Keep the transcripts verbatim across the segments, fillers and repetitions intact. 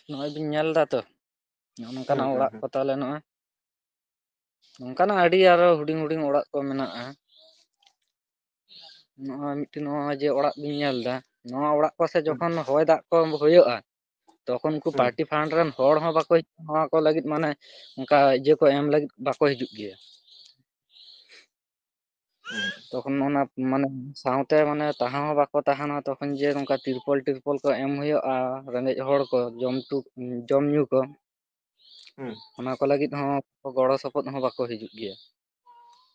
ᱱᱚᱜᱼᱚᱭ ᱵᱤᱱ ᱧᱮᱞ ᱮᱫᱟ ᱛᱚ, ᱱᱚᱜᱼᱚ ᱱᱚᱝᱠᱟᱱᱟᱜ ᱦᱩᱸ, ᱦᱩᱸ, ᱚᱲᱟᱜ ᱦᱩᱸ᱾ ᱠᱚ ᱛᱟᱞᱮ ᱱᱚᱜᱼᱚᱭ᱾ ᱱᱚᱝᱠᱟᱱᱟᱜ ᱟᱹᱰᱤ ᱟᱨᱚ ᱦᱩᱰᱤᱧ ᱦᱩᱰᱤᱧ ᱚᱲᱟᱜ ᱠᱚ ᱢᱮᱱᱟᱜᱼᱟ᱾ ᱱᱚᱜᱼᱚᱭ ᱢᱤᱫᱴᱤᱡ ᱱᱚᱜᱼᱚᱭ ᱡᱮ ᱚᱲᱟᱜ ᱵᱤᱱ ᱧᱮᱞ ᱮᱫᱟ, ᱱᱚᱣᱟ ᱚᱲᱟᱜ ᱠᱚ ᱥᱮ ᱦᱩᱸ, ᱡᱚᱠᱷᱚᱱ ᱦᱚᱭ ᱫᱟᱜ ᱠᱚ ᱦᱩᱭᱩᱜᱼᱟ, ᱛᱚᱠᱷᱚᱱ ᱩᱱᱠᱩ ᱦᱩᱸ, ᱯᱟᱨᱴᱤ ᱯᱷᱟᱱᱰ ᱨᱮᱱ ᱦᱚᱲ ᱦᱚᱸ ᱵᱟᱠᱚ ᱦᱤᱡᱩᱜᱼᱟ, ᱱᱚᱣᱟ ᱠᱚ ᱞᱟᱹᱜᱤᱫ ᱢᱟᱱᱮ ᱚᱱᱠᱟ ᱤᱭᱟᱹ ᱠᱚ ᱮᱢ ᱞᱟᱹᱜᱤᱫ ᱵᱟᱠᱚ ᱦᱤᱡᱩᱜ ᱜᱮᱭᱟ᱾ ᱦᱩᱸ᱾ ᱛᱚᱠᱷᱚᱱ ᱚᱱᱟ ᱢᱟᱱᱮ ᱥᱟᱶᱛᱮ ᱢᱟᱱᱮ ᱛᱟᱦᱮᱸ ᱦᱚᱸ ᱵᱟᱠᱚ ᱛᱟᱦᱮᱱᱟ, ᱛᱚᱠᱷᱚᱱ ᱡᱮ ᱱᱚᱝᱠᱟ ᱛᱤᱨᱯᱚᱞ ᱴᱤᱨᱯᱚᱞ ᱠᱚ ᱮᱢ ᱦᱩᱭᱩᱜᱼᱟ ᱨᱮᱸᱜᱮᱡ ᱦᱚᱲ ᱠᱚ ᱡᱚᱢ ᱴᱩ-, ᱡᱚᱢ ᱧᱩ ᱠᱚ, ᱦᱩᱸ᱾ ᱚᱱᱟ ᱠᱚ ᱞᱟᱹᱜᱤᱫ ᱦᱚᱸ ᱜᱚᱲᱚ ᱥᱚᱯᱚᱦᱚᱫ ᱦᱚᱸ ᱵᱟᱠᱚ ᱦᱤᱡᱩᱜ ᱜᱮᱭᱟ᱾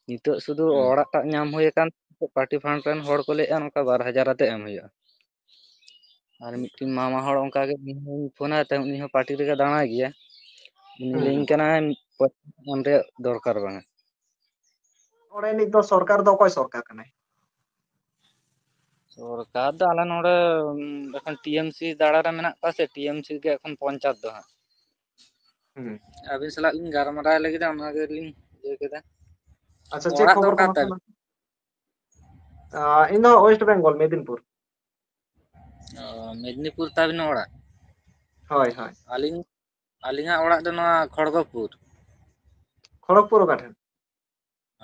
ᱱᱤᱛᱚᱜ ᱥᱩᱫᱷᱩ ᱦᱩᱸ᱾ ᱚᱲᱟᱜ ᱴᱟᱜ ᱧᱟᱢ ᱦᱩᱭ ᱟᱠᱟᱱ, ᱯᱟᱨᱴᱤ ᱯᱷᱟᱱᱰ ᱨᱮᱱ ᱦᱚᱲ ᱠᱚ ᱞᱟᱹᱭᱮᱫᱼᱟ ᱱᱚᱝᱠᱟ ᱵᱟᱨ ᱦᱟᱡᱟᱨ ᱟᱛᱮ ᱮᱢ ᱦᱩᱭᱩᱜᱼᱟ᱾ ᱟᱨ ᱦᱩᱸ᱾ ᱢᱤᱫᱴᱤᱱ ᱢᱟᱢᱟ ᱦᱚᱲ ᱚᱱᱠᱟ ᱜᱮ ᱩᱱᱤ ᱦᱚᱸᱧ ᱯᱷᱳᱱ ᱟᱭ ᱛᱟᱦᱮᱸᱫ, ᱩᱱᱤ ᱦᱚᱸ ᱯᱟᱨᱴᱤ ᱨᱮᱜᱮ ᱫᱟᱬᱟᱭ ᱜᱮᱭᱟ᱾ ᱩᱱᱤ ᱦᱩᱸ, ᱞᱟᱹᱭᱟᱹᱧ ᱦᱩᱸ᱾ ᱠᱟᱱᱟᱭ ᱯᱚᱭᱥᱟ ᱮᱢ ᱨᱮᱭᱟᱜ ᱫᱚᱨᱠᱟᱨ ᱵᱟᱝᱟ᱾ ᱚᱸᱰᱮ ᱱᱤᱛ ᱫᱚ ᱥᱚᱨᱠᱟᱨ ᱫᱚ ᱚᱠᱚᱭ ᱥᱚᱨᱠᱟᱨ ᱠᱟᱱᱟᱭ? ᱥᱚᱨᱠᱟᱨ ᱫᱚ ᱟᱞᱮ ᱱᱚᱰᱮ, ᱩᱢ, ᱮᱠᱷᱚᱱ ᱴᱤ ᱮᱢ ᱥᱤ ᱫᱟᱲᱟ ᱨᱮ ᱢᱮᱱᱟᱜ ᱠᱚᱣᱟ ᱥᱮ, ᱴᱤ ᱮᱢ ᱥᱤ ᱜᱮ ᱮᱠᱷᱚᱱ ᱯᱚᱧᱪᱟᱭᱮᱛ ᱫᱚ ᱦᱟᱸᱜ᱾ ᱦᱩᱸ᱾ ᱟᱹᱵᱤᱱ ᱥᱟᱞᱟᱜ ᱞᱤᱧ ᱜᱟᱞᱢᱟᱨᱟᱣ ᱞᱟᱹᱜᱤᱫ, ᱚᱱᱟ ᱜᱮᱞᱤᱧ ᱤᱭᱟᱹ ᱠᱮᱫᱟ᱾ ᱟᱪᱪᱷᱟ, ᱪᱮᱫ ᱚᱲᱟᱜ ᱫᱚ ᱠᱷᱚᱵᱚᱨ ᱚᱠᱟ ᱠᱚ ᱛᱟᱵᱤᱱ? ᱢᱟᱥᱮ? ᱟᱸ, ᱤᱧ ᱫᱚ ᱳᱭᱮᱥᱴ ᱵᱮᱝᱜᱚᱞ, ᱢᱮᱫᱤᱱᱯᱩᱨ᱾ ᱚ, ᱢᱮᱫᱤᱱᱤᱯᱩᱨ ᱛᱟᱵᱤᱱ ᱚᱲᱟᱜ? ᱦᱳᱭ, ᱦᱳᱭ᱾ ᱟᱹᱞᱤᱧ, ᱟᱹᱞᱤᱧᱟᱜ ᱚᱲᱟᱜ ᱫᱚ ᱱᱚᱣᱟ ᱠᱷᱚᱲᱜᱚᱯᱩᱨ᱾ ᱠᱷᱚᱲᱚᱜᱽᱯᱩᱨ ᱚᱠᱟ ᱴᱷᱮᱱ?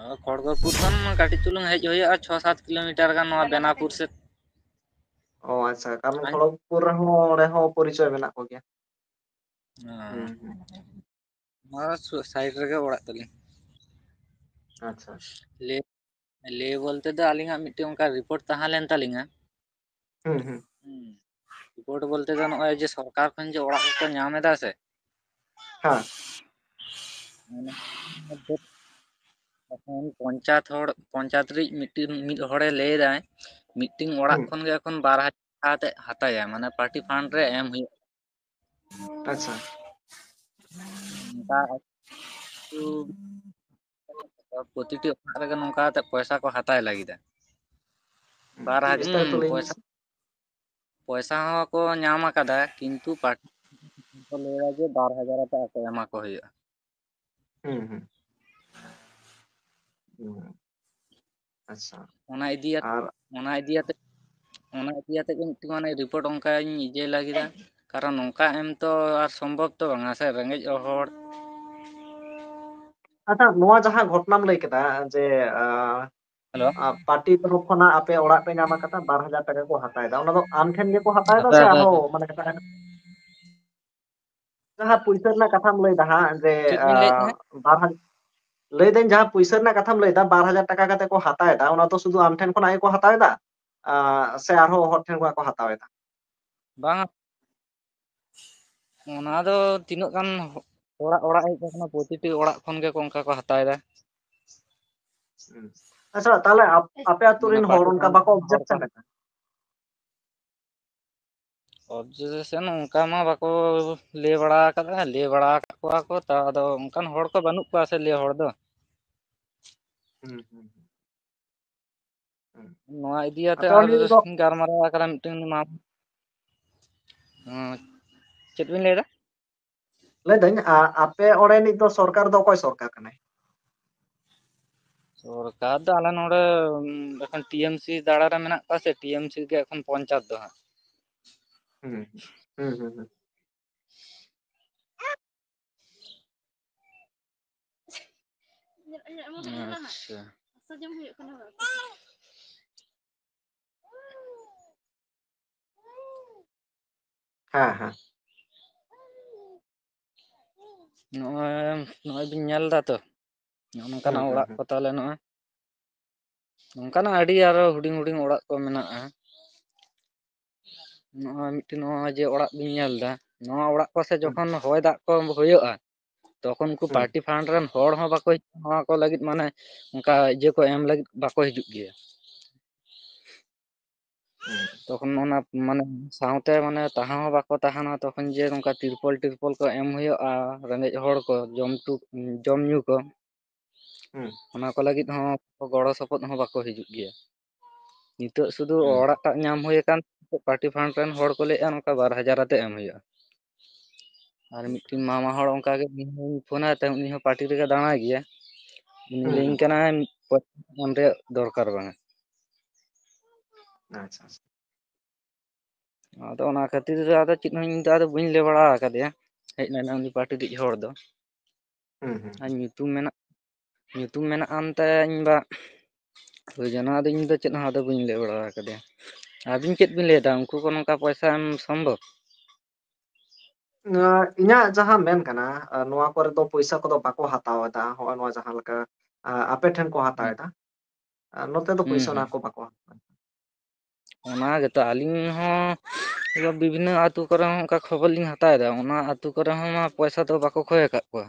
ᱚ, ᱠᱷᱚᱲᱜᱚᱯᱩᱨ ᱠᱷᱚᱱ ᱠᱟᱹᱴᱤᱡ ᱪᱩᱞᱩᱝ ᱦᱮᱡ ᱦᱩᱭᱩᱜᱼᱟ, ᱪᱷᱚ ᱥᱟᱛ ᱠᱤᱞᱳᱢᱤᱴᱟᱨ ᱜᱟᱱ, ᱱᱚᱣᱟ ᱵᱮᱱᱟᱯᱩᱨ ᱥᱮᱫ᱾ ᱚ, ᱟᱪᱪᱷᱟ, ᱠᱟᱨᱚᱱ ᱟᱸᱡ- ᱠᱷᱚᱲᱚᱜᱽᱯᱩᱨ ᱨᱮᱦᱚᱸ, ᱚᱸᱰᱮ ᱦᱚᱸ ᱯᱚᱨᱤᱪᱚᱭ ᱢᱮᱱᱟᱜ ᱠᱚᱜᱮᱭᱟ᱾ ᱚ᱾ ᱦᱩᱸ, ᱦᱩᱸ᱾ ᱱᱚᱣᱟ ᱥᱩ-, ᱥᱟᱭᱤᱰ ᱨᱮᱜᱮ ᱚᱲᱟᱜ ᱛᱟᱹᱞᱤᱧ᱾ ᱟᱪᱪᱷᱟ᱾ ᱞᱟᱹᱭ, ᱞᱟᱹᱭ ᱵᱚᱞᱛᱮ ᱫᱚ ᱟᱹᱞᱤᱧᱟᱜ ᱢᱤᱫᱴᱮᱱ ᱚᱱᱠᱟ ᱨᱤᱯᱳᱨᱴ ᱛᱟᱦᱮᱸ ᱞᱮᱱ ᱛᱟᱹᱞᱤᱧᱟ᱾ ᱦᱩᱸ, ᱦᱩᱸ᱾ ᱦᱩᱸ᱾ ᱨᱤᱯᱳᱨᱴ ᱵᱚᱞᱛᱮ ᱫᱚ ᱱᱚᱜᱼᱚᱭ ᱡᱮ ᱥᱚᱨᱠᱟᱨ ᱠᱷᱚᱱ ᱡᱮ ᱚᱲᱟᱜ ᱠᱚᱠᱚ ᱧᱟᱢ ᱮᱫᱟ ᱥᱮ, ᱦᱮᱸ᱾ ᱚᱱᱟ ᱮᱠᱷᱚᱱ ᱯᱚᱧᱪᱟᱭᱮᱛ ᱦᱚᱲ, ᱯᱚᱧᱪᱟᱭᱮᱛ ᱨᱤᱡ ᱢᱤᱫᱴᱤᱱ, ᱢᱤᱫ ᱦᱚᱲᱮ ᱞᱟᱹᱭ ᱮᱫᱟᱭ, ᱢᱤᱫᱴᱤᱱ ᱚᱲᱟᱜ ᱦᱩᱸ᱾ ᱠᱷᱚᱱ ᱜᱮ ᱮᱠᱷᱚᱱ ᱵᱟᱨ ᱦᱟᱡᱟᱨ ᱴᱟᱠᱟ ᱠᱟᱛᱮ ᱦᱟᱛᱟᱭᱟ, ᱢᱟᱱᱮ ᱯᱟᱨᱴᱤ ᱯᱷᱟᱱᱰ ᱨᱮ ᱮᱢ ᱦᱩᱭᱩᱜᱼᱟ᱾ ᱟᱪᱪᱷᱟ᱾ ᱚᱱᱠᱟ ᱟᱹᱛᱩ ᱯᱨᱚᱛᱤᱴᱤ ᱚᱲᱟᱜ ᱨᱮᱜᱮ ᱱᱚᱝᱠᱟ ᱠᱟᱛᱮ ᱯᱚᱭᱥᱟ ᱠᱚ ᱦᱟᱛᱟᱣ ᱞᱟᱹᱜᱤᱫᱟ᱾ ᱵᱟᱨ ᱦᱟᱡᱟᱨ, ᱵᱤᱥᱛᱟᱨᱤᱛᱚ ᱦᱩᱸ, ᱞᱟᱹᱭ ᱯᱚᱭᱥᱟ, ᱢᱮᱥᱮ᱾ ᱯᱚᱭᱥᱟ ᱦᱚᱸᱠᱚ ᱧᱟᱢ ᱟᱠᱟᱫᱟ, ᱠᱤᱱᱛᱩ ᱯᱟᱨᱴᱤ ᱠᱚ ᱞᱟᱹᱭᱟ ᱡᱮ ᱵᱟᱨ ᱦᱟᱡᱟᱨ ᱠᱟᱛᱮ ᱟᱠᱚ ᱮᱢᱟ ᱠᱚ ᱦᱩᱭᱩᱜᱼᱟ᱾ ᱦᱩᱸ, ᱦᱩᱸ᱾ ᱦᱩᱸ᱾ ᱟᱪᱪᱷᱟ᱾ ᱚᱱᱟ ᱤᱫᱤᱭᱟᱛᱮ, ᱟᱨ ᱚᱱᱟ ᱤᱫᱤᱭᱟᱛᱮ, ᱚᱱᱟ ᱤᱫᱤᱭᱟᱛᱮ ᱜᱮ ᱢᱤᱫᱴᱤᱡ ᱢᱟᱱᱮ ᱨᱤᱯᱳᱨᱴ ᱚᱱᱠᱟᱧ ᱤᱭᱟᱹ ᱞᱟᱹᱜᱤᱫᱟ᱾ ᱠᱟᱨᱚᱱ ᱱᱚᱝᱠᱟ ᱮᱢ ᱛᱚ ᱟᱨ ᱥᱚᱢᱵᱷᱚᱵ ᱛᱚ ᱵᱟᱝᱟ ᱥᱮ, ᱨᱮᱸᱜᱮᱡ ᱦᱚᱲ᱾ ᱟᱪᱪᱷᱟ, ᱱᱚᱣᱟ ᱡᱟᱦᱟᱸ ᱜᱷᱚᱴᱚᱱᱟᱢ ᱞᱟᱹᱭ ᱠᱮᱫᱟ ᱡᱮ, ᱟᱸ, ᱦᱮᱞᱳ᱾ ᱟᱸ, ᱯᱟᱨᱴᱤ ᱛᱚᱨᱚᱯ ᱠᱷᱚᱱᱟᱜ ᱟᱯᱮ ᱚᱲᱟᱜ ᱯᱮ ᱧᱟᱢ ᱟᱠᱟᱫᱟ, ᱵᱟᱨ ᱦᱟᱡᱟᱨ ᱴᱟᱠᱟ ᱠᱚ ᱦᱟᱛᱟᱣ ᱮᱫᱟ, ᱚᱱᱟ ᱫᱚ ᱟᱢ ᱴᱷᱮᱱ ᱜᱮᱠᱚ ᱦᱟᱛᱟᱣ ᱮᱫᱟ ᱦᱟᱯᱮ, ᱥᱮ ᱦᱟᱯᱮ, ᱟᱨᱦᱚᱸ ᱦᱟᱯᱮ᱾ ᱢᱟᱱᱮ ᱠᱟᱛᱷᱟ ᱠᱟᱱᱟ? ᱡᱟᱦᱟᱸ ᱯᱩᱭᱥᱟᱹ ᱨᱮᱱᱟᱜ ᱠᱟᱛᱷᱟᱢ ᱞᱟᱹᱭ ᱫᱟ ᱦᱟᱸᱜ ᱡᱮ, ᱪᱮᱫ ᱵᱤᱱ ᱞᱟᱹᱭᱮᱫ ᱟᱸ, ᱛᱟᱦᱮᱸᱫ? ᱵᱟᱨ ᱦᱟᱡᱟᱨ, ᱞᱟᱹᱭ ᱫᱟᱹᱧ ᱡᱟᱦᱟᱸ ᱯᱩᱭᱥᱟᱹ ᱨᱮᱱᱟᱜ ᱠᱟᱛᱷᱟᱢ ᱞᱟᱹᱭ ᱫᱟ, ᱵᱟᱨ ᱦᱟᱡᱟᱨ ᱴᱟᱠᱟ ᱠᱟᱛᱮ ᱠᱚ ᱦᱟᱛᱟᱣ ᱮᱫᱟ, ᱚᱱᱟ ᱫᱚ ᱥᱩᱫᱷᱩ ᱟᱢ ᱴᱷᱮᱱ ᱠᱷᱚᱱᱟᱜ ᱜᱮᱠᱚ ᱦᱟᱛᱟᱣ ᱮᱫᱟ, ᱟᱸ, ᱥᱮ ᱟᱨᱦᱚᱸ ᱦᱚᱲ ᱴᱷᱮᱱ ᱠᱷᱚᱱᱟᱜ ᱠᱚ ᱦᱟᱛᱟᱣ ᱮᱫᱟ? ᱵᱟᱝᱟ, ᱚᱱᱟ ᱫᱚ ᱛᱤᱱᱟᱹᱜ ᱜᱟᱱ ᱚᱲᱟᱜ, ᱚᱲᱟᱜ ᱦᱮᱡ ᱟᱠᱟᱱᱟ, ᱯᱨᱚᱛᱤᱴᱤ ᱚᱲᱟᱜ ᱠᱷᱚᱱ ᱜᱮ ᱚᱱᱠᱟ ᱠᱚ ᱦᱟᱛᱟᱣ ᱮᱫᱟ᱾ ᱦᱩᱸ᱾ ᱟᱪᱪᱷᱟ, ᱛᱟᱦᱞᱮ ᱟᱯ-, ᱟᱯᱮ ᱟᱹᱛᱩ ᱢᱟᱱᱮ ᱨᱮᱱ ᱦᱚᱲ ᱯᱟᱹᱴᱤ ᱚᱱᱠᱟ ᱯᱷᱟᱱᱰ ᱵᱟᱠᱚ ᱨᱮᱱ ᱦᱚᱲ ᱠᱚ᱾ ᱚᱵᱡᱮᱠᱥᱚᱱ ᱟᱠᱟᱫᱟ? ᱚᱵᱡᱮᱠᱥᱚᱱ ᱚᱱᱠᱟ ᱢᱟ ᱵᱟᱠᱚ ᱞᱟᱹᱭ ᱵᱟᱲᱟ ᱟᱠᱟᱫᱟ, ᱞᱟᱹᱭ ᱵᱟᱲᱟ ᱟᱠᱟᱫ ᱠᱚᱣᱟ ᱠᱚ, ᱛᱟ ᱟᱫᱚ ᱚᱱᱠᱟᱱ ᱦᱚᱲ ᱠᱚ ᱵᱟᱹᱱᱩᱜ ᱠᱚᱣᱟ ᱥᱮ ᱞᱟᱹᱭ ᱦᱚᱲ ᱫᱚ᱾ ᱦᱩᱸ, ᱦᱩᱸ, ᱦᱩᱸ᱾ ᱦᱩᱸ᱾ ᱱᱚᱣᱟ ᱤᱫᱤᱭᱟᱛᱮ ᱟᱯᱮ ᱟᱨ ᱚᱸᱰᱮ ᱫᱚ ᱜᱟᱞᱢᱟᱨᱟᱣ ᱟᱠᱟᱱᱟ ᱢᱤᱫᱴᱮᱱ ᱢᱟᱢ-, ᱦᱮᱸ, ᱪᱮᱫ ᱵᱤᱱ ᱞᱟᱹᱭᱫᱟ? ᱞᱟᱹᱭᱫᱟᱹᱧ, ᱟ-, ᱟᱯᱮ ᱚᱸᱰᱮᱱᱤᱡ ᱫᱚ ᱥᱚᱨᱠᱟᱨ ᱫᱚ ᱚᱠᱚᱭ ᱥᱚᱨᱠᱟᱨ ᱠᱟᱱᱟᱭ? ᱥᱚᱨᱠᱟᱨ ᱫᱚ ᱟᱞᱮ ᱱᱚᱰᱮ, ᱩᱢ, ᱮᱠᱷᱚᱱ ᱴᱤ ᱮᱢ ᱥᱤ ᱫᱟᱲᱟ ᱨᱮ ᱢᱮᱱᱟᱜ ᱠᱚᱣᱟ ᱥᱮ, ᱴᱤ ᱮᱢ ᱥᱤ ᱜᱮ ᱮᱠᱷᱚᱱ ᱯᱚᱧᱪᱟᱭᱮᱛ ᱫᱚ ᱦᱟᱸᱜ᱾ ᱦᱩᱸ, ᱦᱩᱸ, ᱦᱩᱸ, ᱦᱩᱸ᱾ ᱟᱪᱪᱷᱟ᱾ ᱦᱮᱸ, ᱦᱮᱸ᱾ ᱱᱚᱜᱼᱚᱭ, ᱱᱚᱜᱼᱚᱭ ᱵᱤᱱ ᱧᱮᱞ ᱫᱟ ᱛᱚ, ᱱᱚᱜᱼᱚ ᱦᱩᱸ, ᱱᱚᱝᱠᱟᱱᱟᱜ ᱦᱩᱸ, ᱚᱲᱟᱜ ᱦᱩᱸ᱾ ᱠᱚ ᱛᱟᱦᱚᱞᱮ ᱱᱚᱜᱼᱚᱭ᱾ ᱱᱚᱝᱠᱟᱱᱟᱜ ᱟᱹᱰᱤ ᱟᱨᱚ ᱦᱩᱰᱤᱧ ᱦᱩᱰᱤᱧ ᱚᱲᱟᱜ ᱠᱚ ᱢᱮᱱᱟᱜᱼᱟ᱾ ᱱᱚᱜᱼᱚᱭ ᱢᱤᱫᱴᱮᱱ ᱱᱚᱜᱼᱚᱭ ᱡᱮ ᱚᱲᱟᱜ ᱵᱤᱱ ᱧᱮᱞ ᱫᱟ, ᱱᱚᱣᱟ ᱚᱲᱟᱜ ᱠᱚ ᱥᱮ ᱦᱩᱸ, ᱡᱚᱠᱷᱚᱱ ᱦᱚᱭ ᱫᱟᱜ ᱠᱚ ᱦᱩᱭᱩᱜᱼᱟ, ᱛᱚᱠᱷᱚᱱ ᱩᱱᱠᱩ ᱦᱩᱸ, ᱯᱟᱨᱴᱤ ᱯᱷᱟᱱᱰ ᱨᱮᱱ ᱦᱚᱲ ᱦᱚᱸ ᱵᱟᱠᱚ ᱦᱤᱡᱩᱜᱼᱟ ᱱᱚᱣᱟ ᱠᱚ ᱞᱟᱹᱜᱤᱫ, ᱢᱟᱱᱮ ᱚᱱᱠᱟ ᱤᱭᱟᱹ ᱠᱚ ᱮᱢ ᱞᱟᱹᱜᱤᱫ ᱵᱟᱠᱚ ᱦᱤᱡᱩᱜ ᱜᱮᱭᱟ᱾ ᱦᱩᱸ᱾ ᱛᱚᱠᱷᱚᱱ ᱚᱱᱟ ᱢᱟᱱᱮ ᱥᱟᱶᱛᱮ ᱢᱟᱱᱮ ᱛᱟᱦᱮᱸ ᱦᱚᱸ ᱵᱟᱠᱚ ᱛᱟᱦᱮᱱᱟ, ᱛᱚᱠᱷᱚᱱ ᱡᱮ ᱱᱚᱝᱠᱟ ᱛᱤᱨᱯᱚᱞ ᱴᱤᱨᱯᱚᱞ ᱠᱚ ᱮᱢ ᱦᱩᱭᱩᱜᱼᱟ ᱨᱮᱸᱜᱮᱡ ᱦᱚᱲ ᱠᱚ ᱡᱚᱢ ᱴᱩ-, ᱡᱚᱢ ᱧᱩ ᱠᱚ, ᱦᱩᱸ᱾ ᱚᱱᱟ ᱠᱚ ᱞᱟᱹᱜᱤᱫ ᱦᱚᱸ ᱜᱚᱲᱚ ᱥᱚᱯᱚᱦᱚᱫ ᱦᱚᱸ ᱵᱟᱠᱚ ᱦᱤᱡᱩᱜ ᱜᱮᱭᱟ᱾ ᱱᱤᱛᱚᱜ ᱥᱩᱫᱷᱩ ᱦᱩᱸ᱾ ᱚᱲᱟᱜ ᱴᱟᱜ ᱧᱟᱢ ᱦᱩᱭ ᱟᱠᱟᱱ, ᱯᱟᱨᱴᱤ ᱯᱷᱟᱱᱰ ᱨᱮᱱ ᱦᱚᱲ ᱠᱚ ᱞᱟᱹᱭᱮᱫᱼᱟ ᱱᱚᱝᱠᱟ ᱵᱟᱨ ᱦᱟᱡᱟᱨ ᱟᱛᱮ ᱮᱢ ᱦᱩᱭᱩᱜᱼᱟ᱾ ᱟᱨ ᱢᱤᱫᱴᱮᱱ ᱢᱟᱢᱟ ᱦᱚᱲ ᱚᱱᱠᱟ ᱜᱮ, ᱩᱱᱤ ᱦᱚᱸᱧ ᱯᱷᱳᱱ ᱟᱭ ᱛᱟᱦᱮᱸᱫ, ᱩᱱᱤ ᱦᱚᱸ ᱯᱟᱨᱴᱤ ᱨᱮᱜᱮ ᱫᱟᱬᱟᱭ ᱜᱮᱭᱟ᱾ ᱩᱱᱤ ᱦᱩᱸ, ᱞᱟᱹᱭᱟᱹᱧ ᱦᱩᱸ᱾ ᱠᱟᱱᱟᱭ ᱯᱚᱭᱥᱟ ᱮᱢ ᱨᱮᱭᱟᱜ ᱫᱚᱨᱠᱟᱨ ᱵᱟᱝᱟ᱾ ᱟᱪᱪᱷᱟ, ᱟᱪᱪᱷᱟ᱾ ᱟᱫᱚ ᱚᱱᱟ ᱠᱷᱟᱹᱛᱤᱨ ᱟᱫᱚ ᱪᱮᱫ ᱦᱚᱸ ᱤᱧ ᱫᱚ ᱟᱫᱚ ᱵᱟᱹᱧ ᱞᱟᱹᱭ ᱵᱟᱲᱟ ᱟᱠᱟᱫᱮᱭᱟ᱾ ᱦᱮᱡ ᱞᱮᱱᱟ ᱩᱱᱤ ᱯᱟᱨᱴᱤ ᱨᱤᱡ ᱦᱚᱲ ᱫᱚ᱾ ᱦᱩᱸ, ᱦᱩᱸ, ᱟᱨ ᱦᱩᱸ᱾ ᱧᱩᱛᱩᱢ ᱢᱮᱱᱟᱜ, ᱧᱩᱛᱩᱢ ᱢᱮᱱᱟᱜ ᱟᱱᱛᱮ ᱤᱧ ᱵᱟ, ᱳᱭ ᱡᱮᱱᱚ ᱟᱫᱚ ᱤᱧ ᱫᱚ ᱪᱮᱫ ᱦᱚᱸ ᱟᱫᱚ ᱵᱟᱹᱧ ᱞᱟᱹᱭ ᱵᱟᱲᱟ ᱟᱠᱟᱫᱮᱭᱟ᱾ ᱟᱹᱵᱤᱱ ᱪᱮᱫ ᱵᱤᱱ ᱞᱟᱹᱭ ᱮᱫᱟ, ᱩᱱᱠᱩ ᱠᱚ ᱱᱚᱝᱠᱟ ᱯᱚᱭᱥᱟ ᱮᱢ ᱥᱚᱢᱵᱷᱚᱵ? ᱟᱸ, ᱤᱧᱟᱹᱜ ᱡᱟᱦᱟᱸ ᱢᱮᱱ ᱠᱟᱱᱟ, ᱟᱸ, ᱱᱚᱣᱟ ᱠᱚᱨᱮ ᱫᱚ ᱯᱚᱭᱥᱟ ᱠᱚᱫᱚ ᱵᱟᱠᱚ ᱦᱟᱛᱟᱣ ᱮᱫᱟ, ᱦᱚᱸᱜᱼᱚᱭ ᱱᱚᱣᱟ ᱡᱟᱦᱟᱸ ᱞᱮᱠᱟ, ᱟᱸ, ᱟᱯᱮ ᱴᱷᱮᱱ ᱠᱚ ᱦᱟᱛᱟᱣ ᱦᱩᱸ᱾ ᱮᱫᱟ᱾ ᱟᱸ, ᱱᱚᱛᱮ ᱫᱚ ᱦᱩᱸ, ᱯᱚᱭᱥᱟ ᱚᱱᱟ ᱦᱩᱸ᱾ ᱠᱚ ᱵᱟᱠᱚ ᱦᱟᱛᱟᱣ ᱮᱫᱟ᱾ ᱚᱱᱟ ᱜᱮᱛᱚ ᱟᱹᱞᱤᱧ ᱦᱚᱸ ᱵᱤᱵᱷᱤᱱᱱᱚ ᱟᱹᱛᱩ ᱠᱚᱨᱮ ᱦᱚᱸ ᱚᱱᱠᱟ ᱠᱷᱚᱵᱚᱨ ᱞᱤᱧ ᱦᱟᱛᱟᱣ ᱮᱫᱟ, ᱚᱱᱟ ᱟᱹᱛᱩ ᱠᱚᱨᱮ ᱦᱚᱸ ᱢᱟ ᱯᱚᱭᱥᱟ ᱫᱚ ᱵᱟᱠᱚ ᱠᱷᱚᱭ ᱟᱠᱟᱫ ᱠᱚᱣᱟ᱾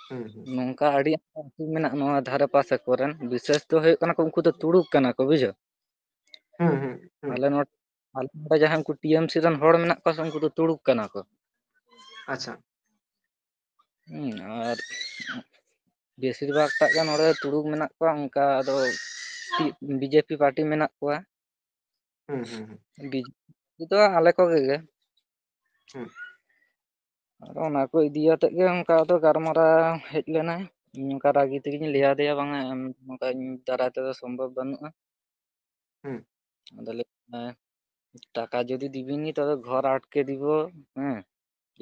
ᱦᱩᱸ, ᱦᱩᱸ᱾ ᱱᱚᱝᱠᱟ ᱟᱹᱰᱤ ᱟᱸᱴ ᱟᱹᱛᱩ ᱢᱮᱱᱟᱜᱼᱟ ᱱᱚᱣᱟ ᱫᱷᱟᱨᱮ ᱯᱟᱥᱮ ᱠᱚᱨᱮᱱ, ᱵᱤᱥᱮᱥ ᱫᱚ ᱦᱩᱭᱩᱜ ᱠᱟᱱᱟ ᱠᱚ ᱩᱱᱠᱩ ᱫᱚ ᱛᱩᱲᱩᱠ ᱠᱟᱱᱟ ᱠᱚ, ᱵᱩᱡᱷᱟᱹᱣ? ᱦᱩᱸ, ᱦᱩᱸ, ᱦᱩᱸ᱾ ᱟᱞᱮ ᱱᱚᱰᱮ, ᱟᱞᱮ ᱱᱚᱰᱮ ᱡᱟᱦᱟᱸᱭ ᱩᱱᱠᱩ ᱴᱤ ᱮᱢ ᱥᱤ ᱨᱮᱱ ᱦᱚᱲ ᱢᱮᱱᱟᱜ ᱠᱚᱣᱟ ᱥᱮ, ᱩᱱᱠᱩ ᱫᱚ ᱛᱩᱲᱩᱠ ᱠᱟᱱᱟ ᱠᱚ᱾ ᱟᱪᱪᱷᱟ᱾ ᱦᱩᱸ, ᱟᱨ ᱵᱮᱥᱤᱨ ᱵᱷᱟᱜᱽ ᱴᱟᱜ ᱜᱮ ᱱᱚᱰᱮ ᱛᱩᱲᱩᱠ ᱢᱮᱱᱟᱜ ᱠᱚᱣᱟ, ᱚᱱᱠᱟ ᱟᱫᱚ ᱵᱤ ᱡᱮ ᱯᱤ ᱯᱟᱨᱴᱤ ᱢᱮᱱᱟᱜ ᱠᱚᱣᱟ᱾ ᱦᱩᱸ, ᱦᱩᱸ, ᱦᱩᱸ᱾ ᱵᱤ ᱡᱮ ᱯᱤ ᱫᱚ ᱟᱞᱮ ᱠᱚᱜᱮ ᱜᱮ᱾ ᱦᱩᱸ᱾ ᱟᱫᱚ ᱚᱱᱟ ᱠᱚ ᱤᱫᱤ ᱠᱟᱛᱮᱫ ᱜᱮ ᱚᱱᱠᱟ ᱟᱫᱚ ᱜᱟᱞᱢᱟᱨᱟᱣ ᱦᱮᱡ ᱞᱮᱱᱟ᱾ ᱤᱧ ᱚᱱᱠᱟ ᱨᱟᱹᱜᱤ ᱛᱮᱜᱮᱧ ᱞᱟᱹᱭ ᱟᱫᱮᱭᱟ, "ᱵᱟᱝᱟ, ᱮᱢ, ᱱᱚᱝᱠᱟ ᱤᱧ ᱫᱟᱨᱟᱭ ᱛᱮᱫᱚ ᱥᱚᱢᱵᱷᱚᱵ ᱵᱟᱹᱱᱩᱜᱼᱟ᱾" ᱦᱩᱸ᱾ ᱟᱫᱚ ᱞᱟᱹᱭ ᱫᱟᱭ, "ᱴᱟᱠᱟ ᱡᱩᱫᱤ ᱫᱤᱵᱤᱱ ᱜᱮ, ᱛᱚᱵᱮ ᱜᱷᱚᱨ ᱟᱴᱠᱮ ᱫᱤᱵᱚ", ᱦᱮᱸ,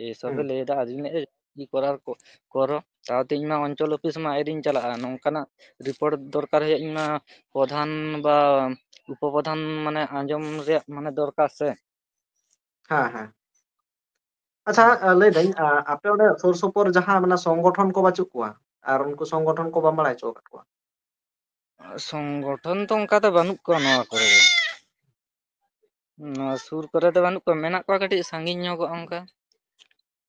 ᱮᱭ ᱥᱚᱵᱮ ᱦᱩᱸ᱾ ᱞᱟᱹᱭ ᱮᱫᱟ᱾ ᱟᱫᱚᱧ ᱞᱟᱹᱭ ᱮᱫᱟ, "ᱪᱮᱫ ᱠᱚᱨᱟᱨ ᱠᱚ-, ᱠᱚᱨᱚ, ᱛᱟᱣᱛᱮ ᱤᱧ ᱢᱟ ᱚᱧᱪᱚᱞ ᱚᱯᱷᱤᱥ ᱢᱟ ᱟᱹᱣᱨᱤᱧ ᱪᱟᱞᱟᱜᱼᱟ, ᱱᱚᱝᱠᱟᱱᱟᱜ ᱨᱤᱯᱳᱨᱴ ᱫᱚᱨᱠᱟᱨ ᱦᱩᱭᱩᱜ, ᱤᱧ ᱢᱟ ᱯᱨᱚᱫᱷᱟᱱ ᱵᱟ ᱩᱯᱚᱯᱨᱚᱫᱷᱟᱱ ᱢᱟᱱᱮ ᱟᱸᱡᱚᱢ ᱨᱮᱭᱟᱜ ᱢᱟᱱᱮ ᱫᱚᱨᱠᱟᱨ ᱥᱮ?" ᱦᱮᱸ, ᱦᱮᱸ᱾ ᱟᱪᱪᱷᱟ, ᱦᱩᱸ᱾ ᱟ, ᱞᱟᱹᱭ ᱫᱟᱹᱧ, ᱟ, ᱟᱯᱮ ᱚᱸᱰᱮ ᱥᱩᱨ ᱥᱩᱯᱩᱨ ᱡᱟᱦᱟᱸ ᱢᱟᱱᱮ ᱥᱚᱝᱜᱚᱴᱷᱚᱱ ᱠᱚ ᱵᱟᱹᱪᱩᱜ ᱠᱚᱣᱟ? ᱟᱨ ᱩᱱᱠᱩ ᱥᱚᱝᱜᱚᱴᱷᱚᱱ ᱠᱚ ᱵᱟᱢ ᱵᱟᱲᱟᱭ ᱦᱚᱪᱚ ᱟᱠᱟᱫ ᱠᱚᱣᱟ? ᱥᱚᱝᱜᱚᱴᱷᱚᱱ ᱫᱚ ᱚᱱᱠᱟ ᱫᱚ ᱵᱟᱹᱱᱩᱜ ᱠᱚᱣᱟ ᱱᱚᱣᱟ ᱠᱚᱨᱮ ᱫᱚ᱾ ᱱᱚᱣᱟ ᱥᱩᱨ ᱠᱚᱨᱮ ᱫᱚ ᱵᱟᱹᱱᱩᱜ ᱠᱚᱣᱟ, ᱢᱮᱱᱟᱜ ᱠᱚᱣᱟ ᱠᱟᱹᱴᱤᱡ ᱥᱟᱺᱜᱤᱧ ᱧᱚᱜᱚᱜᱼᱟ ᱚᱱᱠᱟ᱾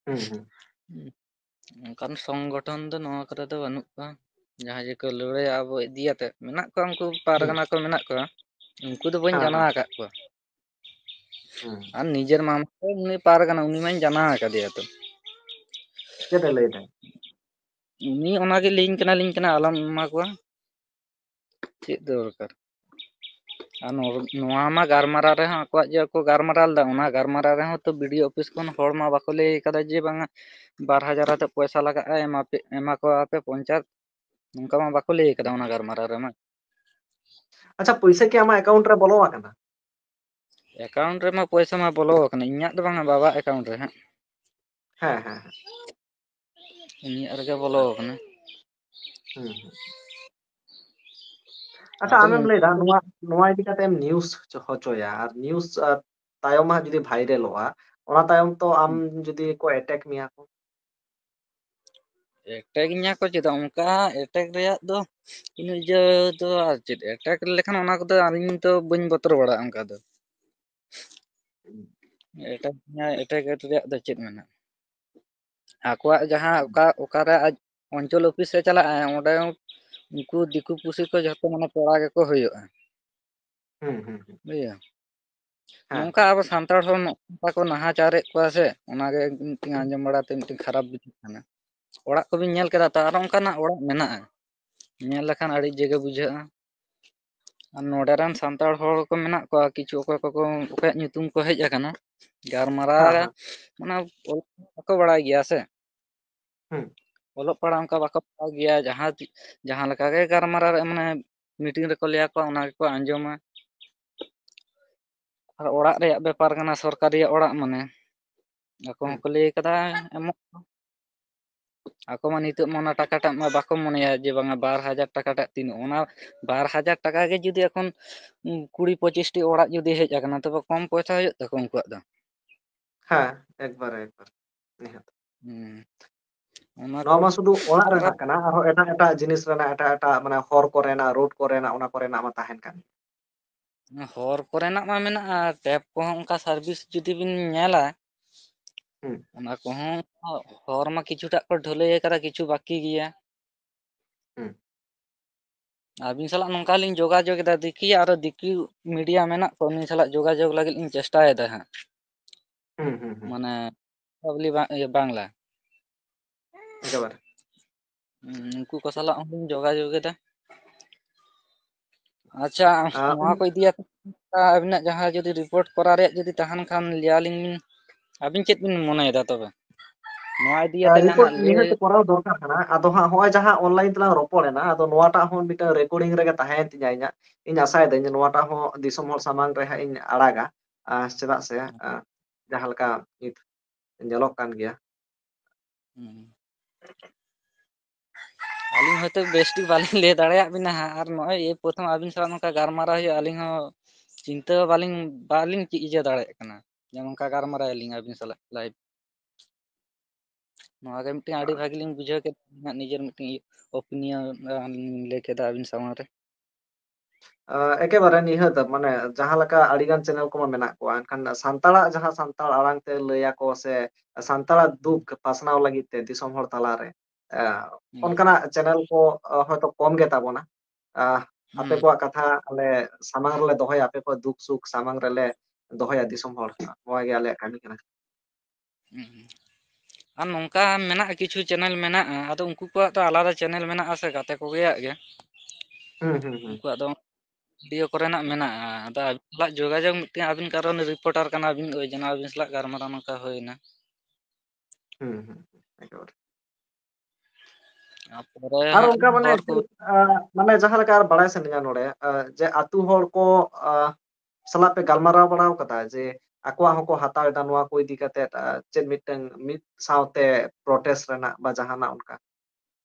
ᱦᱩᱸ, ᱦᱩᱸ᱾ ᱦᱩᱸ᱾ ᱚᱱᱠᱟᱱ ᱥᱚᱝᱜᱚᱴᱷᱚᱱ ᱫᱚ ᱱᱚᱣᱟ ᱠᱚᱨᱮ ᱫᱚ ᱵᱟᱹᱱᱩᱜ ᱠᱚᱣᱟ, ᱡᱟᱦᱟᱸᱭ ᱡᱮᱠᱚ ᱞᱟᱹᱲᱦᱟᱹᱭᱟ ᱟᱵᱚ ᱤᱫᱤᱭᱟᱛᱮ᱾ ᱢᱮᱱᱟᱜ ᱠᱚᱣᱟ, ᱩᱱᱠᱩ ᱦᱩᱸ᱾ ᱯᱟᱨᱜᱟᱱᱟ ᱠᱚ ᱢᱮᱱᱟᱜ ᱠᱚᱣᱟ, ᱩᱱᱠᱩ ᱫᱚ ᱵᱟᱹᱧ ᱦᱮᱸ, ᱡᱟᱱᱟᱣ ᱦᱮᱸ᱾ ᱟᱠᱟᱫ ᱠᱚᱣᱟ᱾ ᱦᱩᱸ᱾ ᱟᱨ ᱱᱤᱡᱮᱨ ᱢᱟᱢᱟ ᱛᱚ ᱩᱱᱤ ᱯᱟᱨᱜᱟᱱᱟ, ᱩᱱᱤ ᱢᱟᱧ ᱡᱟᱱᱟᱣ ᱟᱠᱟᱫᱮᱭᱟ ᱛᱚ᱾ ᱪᱮᱫ ᱮ ᱞᱟᱹᱭ ᱫᱟᱭ? ᱩᱱᱤ ᱚᱱᱟᱜᱮ ᱞᱟᱹᱭᱟᱹᱧ ᱠᱟᱱᱟ, ᱞᱟᱹᱭᱟᱹᱧ ᱠᱟᱱᱟ, "ᱟᱞᱚᱢ ᱮᱢᱟ ᱠᱚᱣᱟ, ᱪᱮᱫ ᱫᱚᱨᱠᱟᱨ?" ᱟᱨ ᱱᱚ-, ᱱᱚᱣᱟ ᱢᱟ ᱜᱟᱞᱢᱟᱨᱟᱣ ᱨᱮᱦᱚᱸ ᱟᱠᱚᱣᱟᱜ ᱡᱮ ᱠᱚ ᱜᱟᱞᱢᱟᱨᱟᱣ ᱞᱮᱫᱟ, ᱚᱱᱟ ᱜᱟᱞᱢᱟᱨᱟᱣ ᱨᱮᱦᱚᱸ ᱛᱚ ᱵᱤ ᱰᱤ ᱳ ᱚᱯᱷᱤᱥ ᱠᱷᱚᱱ ᱦᱚᱲ ᱢᱟ ᱵᱟᱠᱚ ᱞᱟᱹᱭ ᱠᱟᱫᱟ ᱡᱮ ᱵᱟᱝᱟ ᱵᱟᱨ ᱦᱟᱡᱟᱨ ᱟᱛᱮ ᱯᱚᱭᱥᱟ ᱞᱟᱜᱟᱜᱼᱟ, ᱮᱢᱟ ᱯᱮ, ᱮᱢᱟ ᱠᱚᱣᱟ ᱯᱮ ᱯᱚᱧᱪᱟᱭᱮᱛ, ᱱᱚᱝᱠᱟ ᱢᱟ ᱵᱟᱠᱚ ᱞᱟᱹᱭ ᱠᱟᱫᱟ ᱚᱱᱟ ᱜᱟᱞᱢᱟᱨᱟᱣ ᱨᱮᱢᱟ᱾ ᱟᱪᱪᱷᱟ, ᱯᱩᱭᱥᱟᱹ ᱠᱤ ᱟᱢᱟᱜ account ᱨᱮ ᱵᱚᱞᱚ ᱟᱠᱟᱱᱟ? ᱮᱠᱟᱣᱩᱱᱴ ᱨᱮᱢᱟ ᱯᱚᱭᱥᱟ ᱢᱟ ᱵᱚᱞᱚ ᱟᱠᱟᱱᱟ, ᱤᱧᱟᱹᱜ ᱫᱚ ᱵᱟᱝᱟ, ᱵᱟᱵᱟ ᱮᱠᱟᱣᱩᱱᱴ ᱨᱮ ᱦᱟᱸᱜ᱾ ᱦᱮᱸ, ᱦᱮᱸ, ᱦᱮᱸ᱾ ᱩᱱᱤᱭᱟᱜ ᱨᱮᱜᱮ ᱵᱚᱞᱚ ᱟᱠᱟᱱᱟ᱾ ᱦᱩᱸ, ᱦᱩᱸ᱾ ᱟᱪᱪᱷᱟ, ᱟᱫᱚ ᱟᱢᱮᱢ ᱱᱚᱝᱠᱟ ᱞᱟᱹᱭᱫᱟ ᱱᱚᱣᱟ, ᱱᱚᱣᱟ ᱤᱫᱤ ᱠᱟᱛᱮᱢ ᱱᱤᱭᱩᱡᱽ ᱦᱚᱪᱚᱭᱟ, ᱟᱨ ᱱᱤᱭᱩᱡᱽ, ᱟᱨ ᱛᱟᱭᱚᱢ ᱦᱟᱸᱜ ᱡᱩᱫᱤ ᱵᱷᱟᱭᱨᱟᱞᱚᱜᱼᱟ, ᱚᱱᱟ ᱛᱟᱭᱚᱢ ᱛᱚ ᱟᱢ ᱡᱩᱫᱤ ᱠᱚ ᱮᱴᱮᱠ ᱢᱮᱭᱟ ᱠᱚ᱾ ᱮᱴᱮᱠ ᱤᱧᱟ ᱠᱚ ᱪᱮᱫᱟᱜ? ᱚᱱᱠᱟ ᱮᱴᱮᱠ ᱨᱮᱭᱟᱜ ᱫᱚ ᱩᱱᱟᱹᱜ ᱤᱭᱟᱹ ᱫᱚ ᱟᱨ ᱪᱮᱫ, ᱮᱴᱮᱠ ᱞᱮᱠᱷᱟᱱ ᱚᱱᱟ ᱠᱚᱫᱚ ᱟᱹᱞᱤᱧ ᱫᱚ ᱵᱟᱹᱧ ᱵᱚᱛᱚᱨ ᱵᱟᱲᱟᱜᱼᱟ ᱚᱱᱠᱟ ᱫᱚ᱾ ᱮᱴᱮᱠ, ᱮᱴᱮᱠ ᱨᱮᱭᱟᱜ ᱫᱚ ᱪᱮᱫ ᱢᱮᱱᱟᱜᱼᱟ? ᱟᱠᱚᱣᱟᱜ ᱡᱟᱦᱟᱸ ᱚᱠᱟ, ᱚᱠᱟᱨᱮ ᱟᱡ ᱚᱧᱪᱚᱞ ᱚᱯᱷᱤᱥ ᱮ ᱪᱟᱞᱟᱜᱼᱟ, ᱚᱸᱰᱮ ᱩᱱᱠᱩ ᱫᱤᱠᱩ ᱯᱩᱥᱤ ᱠᱚ ᱡᱷᱚᱛᱚ ᱢᱟᱱᱮ ᱯᱮᱲᱟ ᱜᱮᱠᱚ ᱦᱩᱭᱩᱜᱼᱟ᱾ ᱦᱩᱸ, ᱦᱩᱸ, ᱦᱩᱸ᱾ ᱵᱩᱡᱷᱟᱹᱣ? ᱦᱮᱸ᱾ ᱱᱚᱝᱠᱟ ᱟᱵᱚ ᱥᱟᱱᱛᱟᱲ ᱦᱚᱲ ᱱᱚᱝᱠᱟ ᱠᱚ ᱱᱟᱦᱟᱪᱟᱨᱮᱫ ᱠᱚᱣᱟ ᱥᱮ, ᱚᱱᱟᱜᱮ ᱢᱤᱫᱴᱮᱱ ᱟᱸᱡᱚᱢ ᱵᱟᱲᱟᱛᱮ ᱢᱤᱫᱴᱮᱱ ᱠᱷᱟᱨᱟᱯ ᱵᱩᱡᱷᱟᱹᱜ ᱠᱟᱱᱟ᱾ ᱚᱲᱟᱜ ᱠᱚᱵᱤᱱ ᱧᱮᱞ ᱠᱮᱫᱟ ᱛᱚ, ᱟᱨᱚ ᱚᱱᱠᱟᱱᱟᱜ ᱚᱲᱟᱜ ᱢᱮᱱᱟᱜᱼᱟ, ᱧᱮᱞ ᱞᱮᱠᱷᱟᱱ ᱟᱹᱲᱤᱥ ᱜᱮ ᱵᱩᱡᱷᱟᱹᱜᱼᱟ᱾ ᱟᱨ ᱱᱚᱰᱮ ᱨᱮᱱ ᱥᱟᱱᱛᱟᱲ ᱦᱚᱲ ᱠᱚ ᱢᱮᱱᱟᱜ ᱠᱚᱣᱟ ᱠᱤᱪᱷᱩ, ᱚᱠᱚᱭ ᱠᱚᱠᱚ, ᱚᱠᱚᱭᱟᱜ ᱧᱩᱛᱩᱢ ᱠᱚ ᱦᱮᱡ ᱟᱠᱟᱱᱟ, ᱜᱟᱞᱢᱟᱨᱟᱣ ᱦᱮᱸ, ᱨᱮ ᱦᱮᱸ᱾ ᱢᱟᱱᱮ ᱚᱞ ᱵᱟᱠᱚ ᱵᱟᱲᱟᱭ ᱜᱮᱭᱟ ᱥᱮ, ᱦᱩᱸ᱾ ᱚᱞᱚᱜ ᱯᱟᱲᱦᱟᱜ ᱚᱱᱠᱟ ᱵᱟᱠᱚ ᱯᱟᱲᱦᱟᱣ ᱜᱮᱭᱟ, ᱡᱟᱦᱟᱸ ᱛᱤ-, ᱡᱟᱦᱟᱸ ᱞᱮᱠᱟ ᱜᱮ ᱜᱟᱞᱢᱟᱨᱟᱣ ᱨᱮ, ᱢᱟᱱᱮ ᱢᱤᱴᱤᱝ ᱨᱮᱠᱚ ᱞᱟᱹᱭ ᱟᱠᱚᱣᱟ, ᱚᱱᱟ ᱜᱮᱠᱚ ᱟᱸᱡᱚᱢᱟ᱾ ᱟᱨ ᱚᱲᱟᱜ ᱨᱮᱭᱟᱜ ᱵᱮᱯᱟᱨ ᱠᱟᱱᱟ, ᱥᱚᱨᱠᱟᱨᱤᱭᱟᱜ ᱚᱲᱟᱜ, ᱢᱟᱱᱮ ᱟᱠᱚ ᱦᱩᱸ᱾ ᱦᱚᱸᱠᱚ ᱞᱟᱹᱭ ᱠᱟᱫᱟ ᱮᱢᱚᱜ᱾ ᱟᱠᱚ ᱢᱟ ᱱᱤᱛᱚᱜ ᱢᱟ ᱚᱱᱟ ᱴᱟᱠᱟᱴᱟᱜ ᱢᱟ ᱵᱟᱠᱚ ᱢᱚᱱᱮᱭᱟ ᱡᱮ ᱵᱟᱝᱟ ᱵᱟᱨ ᱦᱟᱡᱟᱨ ᱴᱟᱠᱟᱴᱟᱜ ᱛᱤᱱᱟᱹᱜ, ᱚᱱᱟ ᱵᱟᱨ ᱦᱟᱡᱟᱨ ᱴᱟᱠᱟ ᱜᱮ ᱡᱩᱫᱤ ᱮᱠᱷᱚᱱ, ᱩᱸ, ᱠᱩᱲᱤ ᱯᱚᱸᱪᱤᱥ ᱴᱤ ᱚᱲᱟᱜ ᱡᱩᱫᱤ ᱦᱮᱡ ᱟᱠᱟᱱᱟ, ᱛᱚᱵᱮ ᱠᱚᱢ ᱯᱚᱭᱥᱟ ᱦᱩᱭᱩᱜ ᱛᱟᱠᱚᱣᱟ ᱩᱱᱠᱩᱣᱟᱜ ᱫᱚ᱾ ᱦᱮᱸ, ᱮᱠᱵᱟᱨᱮ, ᱮᱠᱵᱟᱨᱮ᱾ ᱱᱤᱦᱟᱹᱛ᱾ ᱦᱩᱸ᱾ ᱚᱱᱟ ᱱᱚᱣᱟ ᱠᱚ ᱢᱟ ᱥᱩᱫᱷᱩ ᱚᱲᱟᱜ ᱠᱷᱟᱨᱟᱯ᱾ ᱨᱮᱱᱟᱜ ᱠᱟᱱᱟ, ᱟᱨᱦᱚᱸ ᱮᱴᱟᱜ ᱮᱴᱟᱜ ᱡᱤᱱᱤᱥ ᱨᱮᱱᱟᱜ, ᱮᱴᱟᱜ ᱮᱴᱟᱜ, ᱢᱟᱱᱮ, ᱦᱚᱨ ᱠᱚᱨᱮᱱᱟᱜ, ᱨᱳᱰ ᱠᱚᱨᱮᱱᱟᱜ, ᱚᱱᱟ ᱠᱚᱨᱮᱱᱟᱜ ᱢᱟ ᱛᱟᱦᱮᱱ ᱠᱟᱱ᱾ ᱦᱚᱨ ᱠᱚᱨᱮᱱᱟᱜ ᱢᱟ ᱢᱮᱱᱟᱜᱼᱟ, ᱴᱮᱯ ᱠᱚᱦᱚᱸ ᱚᱱᱠᱟ ᱥᱟᱨᱵᱷᱤᱥ ᱡᱩᱫᱤ ᱵᱤᱱ ᱧᱮᱞᱟ, ᱦᱩᱸ᱾ ᱚᱱᱟ ᱠᱚᱦᱚᱸ ᱦᱚᱨ ᱢᱟ ᱠᱤᱪᱷᱩᱴᱟᱜ ᱠᱚ ᱰᱷᱟᱹᱞᱟᱹᱭ ᱟᱠᱟᱫᱟ, ᱠᱤᱪᱷᱩ ᱵᱟᱹᱠᱤ ᱜᱮᱭᱟ᱾ ᱦᱩᱸ᱾ ᱟᱹᱵᱤᱱ ᱥᱟᱞᱟᱜ ᱱᱚᱝᱠᱟ ᱞᱤᱧ ᱡᱳᱜᱟᱡᱳᱜᱽ ᱮᱫᱟ, ᱫᱮᱠᱷᱤ ᱟᱨᱚ ᱫᱤᱠᱩ ᱢᱤᱰᱤᱭᱟ ᱢᱮᱱᱟᱜ ᱠᱚᱣᱟ, ᱩᱱᱤ ᱥᱟᱞᱟᱜ ᱡᱳᱜᱟᱡᱳᱜᱽ ᱞᱟᱹᱜᱤᱫ ᱞᱤᱧ ᱪᱮᱥᱴᱟᱭᱮᱫᱟ ᱦᱟᱸᱜ᱾ ᱦᱩᱸ, ᱦᱩᱸ, ᱦᱩᱸ᱾ ᱢᱟᱱᱮ ᱵᱟᱵᱞᱤ ᱵᱟ-, ᱤᱭᱟᱹ, ᱵᱟᱝᱞᱟ᱾ ᱮᱠᱮᱵᱟᱨᱮ᱾ ᱩᱱᱠᱩ ᱠᱚ ᱥᱟᱞᱟᱜ ᱦᱚᱸᱞᱤᱧ ᱡᱳᱜᱟᱡᱳᱜᱽ ᱮᱫᱟ᱾ ᱟᱪᱪᱷᱟ, ᱟᱸ, ᱱᱚᱣᱟ ᱠᱚ ᱤᱫᱤ ᱟᱛᱮ ᱟᱹᱵᱤᱱᱟᱜ ᱡᱟᱦᱟᱸ ᱡᱩᱫᱤ ᱨᱤᱯᱳᱨᱴ ᱠᱚᱨᱟᱣ ᱨᱮᱭᱟᱜ ᱡᱩᱫᱤ ᱛᱟᱦᱮᱱ ᱠᱷᱟᱱ, ᱞᱟᱹᱭ ᱟᱹᱞᱤᱧ ᱵᱤᱱ, ᱟᱹᱵᱤᱱ ᱪᱮᱫ ᱵᱤᱱ ᱢᱚᱱᱮᱭᱮᱫᱟ ᱛᱚᱵᱮ ᱱᱚᱣᱟ ᱤᱫᱤ ᱟᱛᱮ ᱡᱟᱦᱟᱱᱟᱜ ᱨᱤᱯᱳᱨᱴ ᱞᱟᱹᱭ? ᱱᱤᱦᱟᱹᱛ ᱠᱚᱨᱟᱣ ᱫᱚᱨᱠᱟᱨ ᱠᱟᱱᱟ᱾ ᱟᱫᱚ ᱦᱟᱸᱜ ᱦᱚᱸᱜᱼᱚᱭ ᱡᱟᱦᱟᱸ ᱚᱱᱞᱟᱭᱤᱱ ᱛᱮᱞᱟᱝ ᱨᱚᱯᱚᱲ ᱮᱱᱟ, ᱟᱫᱚ ᱱᱚᱣᱟᱴᱟᱜ ᱦᱚᱸ ᱢᱤᱫᱴᱟᱝ ᱨᱮᱠᱚᱨᱰᱤᱝ ᱨᱮᱜᱮ ᱛᱟᱦᱮᱸᱭᱮᱱ ᱛᱤᱧᱟ ᱤᱧᱟᱹᱜ, ᱤᱧ ᱟᱥᱟᱭᱮᱫᱟᱹᱧ ᱡᱮ ᱱᱚᱣᱟᱴᱟᱜ ᱦᱚᱸ ᱫᱤᱥᱚᱢ ᱦᱚᱲ ᱥᱟᱢᱟᱝ ᱨᱮ ᱦᱟᱸᱜ ᱤᱧ ᱟᱲᱟᱜᱟ᱾ ᱟᱸ, ᱪᱮᱫᱟᱜ ᱥᱮ, ᱦᱩᱸ᱾ ᱟᱸ, ᱡᱟᱦᱟᱸ ᱞᱮᱠᱟ ᱱᱤᱛ ᱧᱮᱞᱚᱜ ᱠᱟᱱ ᱜᱮᱭᱟ᱾ ᱦᱩᱸ᱾ ᱟᱹᱞᱤᱧ ᱦᱚᱭᱛᱳ ᱵᱮᱥᱴᱷᱤᱠ ᱵᱟᱹᱞᱤᱧ ᱞᱟᱹᱭ ᱫᱟᱲᱮᱭᱟᱜ ᱵᱤᱱᱟ ᱦᱟᱸᱜ, ᱟᱨ ᱱᱚᱜᱼᱚᱭ ᱮᱭ ᱯᱨᱚᱛᱷᱚᱢ ᱟᱹᱵᱤᱱ ᱥᱟᱞᱟᱜ ᱱᱚᱝᱠᱟ ᱜᱟᱞᱢᱟᱨᱟᱣ ᱦᱩᱭᱩᱜᱼᱟ, ᱟᱹᱞᱤᱧ ᱦᱚᱸ ᱪᱤᱱᱛᱟᱹ ᱵᱟᱹᱞᱤᱧ, ᱵᱟᱹᱞᱤᱧ ᱪᱮᱫ ᱤᱭᱟᱹ ᱫᱟᱲᱮᱭᱟᱜ ᱠᱟᱱᱟ, ᱡᱮ ᱱᱚᱝᱠᱟ ᱜᱟᱞᱢᱟᱨᱟᱣ ᱟᱹᱞᱤᱧ ᱟᱹᱵᱤᱱ ᱥᱟᱞᱟᱜ live᱾ ᱱᱚᱣᱟ ᱜᱮ ᱢᱤᱫᱴᱮᱱ ᱟᱹᱰᱤ ᱟᱸ, ᱵᱷᱟᱜᱮ ᱞᱤᱧ ᱵᱩᱡᱷᱟᱹᱣ ᱠᱮᱫᱟ, ᱱᱤᱡᱮᱨ ᱢᱤᱫᱴᱮᱱ opinion ᱞᱤᱧ ᱞᱟᱹᱭ ᱠᱮᱫᱟ ᱟᱹᱵᱤᱱ ᱥᱟᱢᱟᱝ ᱨᱮ᱾ ᱟᱸ, ᱮᱠᱮᱵᱟᱨᱮ ᱱᱤᱦᱟᱹᱛ, ᱢᱟᱱᱮ ᱡᱟᱦᱟᱸ ᱞᱮᱠᱟ ᱟᱹᱰᱤᱜᱟᱱ channel ᱠᱚᱢᱟ ᱢᱮᱱᱟᱜ ᱠᱚᱣᱟ, ᱮᱱᱠᱷᱟᱱ ᱥᱟᱱᱛᱟᱲᱟᱜ ᱡᱟᱦᱟᱸ ᱥᱟᱱᱛᱟᱲ ᱟᱲᱟᱝ ᱛᱮ ᱞᱟᱹᱭᱟᱠᱚ ᱥᱮ ᱥᱟᱱᱛᱟᱲᱟᱜ ᱫᱩᱠ ᱯᱟᱥᱱᱟᱣ ᱞᱟᱹᱜᱤᱫ ᱛᱮ ᱫᱤᱥᱚᱢ ᱦᱚᱲ ᱛᱟᱞᱟᱨᱮ, ᱟᱸ, ᱦᱩᱸ᱾ ᱚᱱᱠᱟᱱᱟᱜ channel ᱠᱚ, ᱟᱸ, ᱦᱚᱭᱛᱳ ᱠᱚᱢ ᱜᱮ ᱛᱟᱵᱚᱱᱟ᱾ ᱟᱸ, ᱟᱯᱮ ᱦᱩᱸ᱾ ᱠᱚᱣᱟᱜ ᱠᱟᱛᱷᱟ ᱟᱞᱮ ᱥᱟᱢᱟᱝ ᱨᱮᱞᱮ ᱫᱚᱦᱚᱭᱟ, ᱟᱯᱮ ᱠᱚᱣᱟᱜ ᱫᱩᱠ ᱥᱩᱠ ᱥᱟᱢᱟᱝ ᱨᱮᱞᱮ ᱫᱚᱦᱚᱭᱟ ᱫᱤᱥᱚᱢ ᱦᱚᱲ᱾ ᱱᱚᱣᱟ ᱜᱮ ᱟᱞᱮᱭᱟᱜ ᱠᱟᱹᱢᱤ ᱠᱟᱱᱟ᱾ ᱦᱩᱸ᱾ ᱟᱨ ᱱᱚᱝᱠᱟ ᱢᱮᱱᱟᱜᱼᱟ, ᱠᱤᱪᱷᱩ channel ᱢᱮᱱᱟᱜᱼᱟ, ᱟᱫᱚ ᱩᱱᱠᱩ ᱠᱚᱣᱟᱜ ᱫᱚ ᱟᱞᱟᱫᱟ channel ᱢᱮᱱᱟᱜᱼᱟ ᱥᱮ, ᱜᱟᱛᱮ ᱠᱚᱜᱮᱭᱟᱜ ᱜᱮ᱾ ᱦᱩᱸ, ᱦᱩᱸ, ᱦᱩᱸ᱾ ᱩᱱᱠᱩᱣᱟᱜ ᱫᱚ video ᱠᱚᱨᱮᱱᱟᱜ ᱢᱮᱱᱟᱜᱼᱟ, ᱟᱫᱚ ᱟᱹᱵᱤᱱ ᱥᱟᱞᱟᱜ ᱡᱳᱜᱟᱡᱳᱜᱽ ᱢᱤᱫᱴᱮᱱ ᱟᱹᱵᱤᱱ ᱠᱟᱨᱚᱱ reporter ᱠᱟᱱᱟ ᱵᱤᱱ, ᱳᱭ ᱡᱮᱱᱚ ᱟᱹᱵᱤᱱ ᱥᱟᱞᱟᱜ ᱜᱟᱞᱢᱟᱨᱟᱣ ᱱᱚᱝᱠᱟ ᱦᱩᱭᱱᱟ᱾ ᱦᱩᱸ, ᱦᱩᱸ, ᱦᱩᱸ, ᱮᱠᱮᱵᱟᱨᱮ᱾ ᱟᱨ ᱯᱚᱨᱮ ᱟᱨ ᱦᱟᱸᱜ ᱚᱱᱠᱟ ᱢᱟᱱᱮ ᱦᱚᱲ ᱠᱚ ᱪᱮᱫ, ᱟᱸ, ᱢᱟᱱᱮ ᱡᱟᱦᱟᱸ ᱞᱮᱠᱟ ᱟᱨ ᱵᱟᱲᱟᱭ ᱥᱟᱱᱟᱧᱟ ᱱᱚᱰᱮ, ᱟᱸ, ᱡᱮ ᱟᱹᱛᱩ ᱦᱚᱲ ᱠᱚ, ᱟᱸ, ᱥᱟᱞᱟᱜ ᱯᱮ ᱜᱟᱞᱢᱟᱨᱟᱣ ᱵᱟᱲᱟᱣ ᱠᱟᱫᱟ ᱡᱮ ᱟᱠᱚᱣᱟᱜ ᱦᱚᱸᱠᱚ ᱦᱟᱛᱟᱣ ᱮᱫᱟ ᱱᱚᱣᱟ ᱠᱚ ᱤᱫᱤ ᱠᱟᱛᱮᱫ, ᱟᱸ, ᱪᱮᱫ ᱢᱤᱫᱴᱟᱝ ᱢᱤᱫ ᱥᱟᱶᱛᱮ protest ᱨᱮᱱᱟᱜ ᱵᱟ ᱡᱟᱦᱟᱱᱟᱜ ᱚᱱᱠᱟ?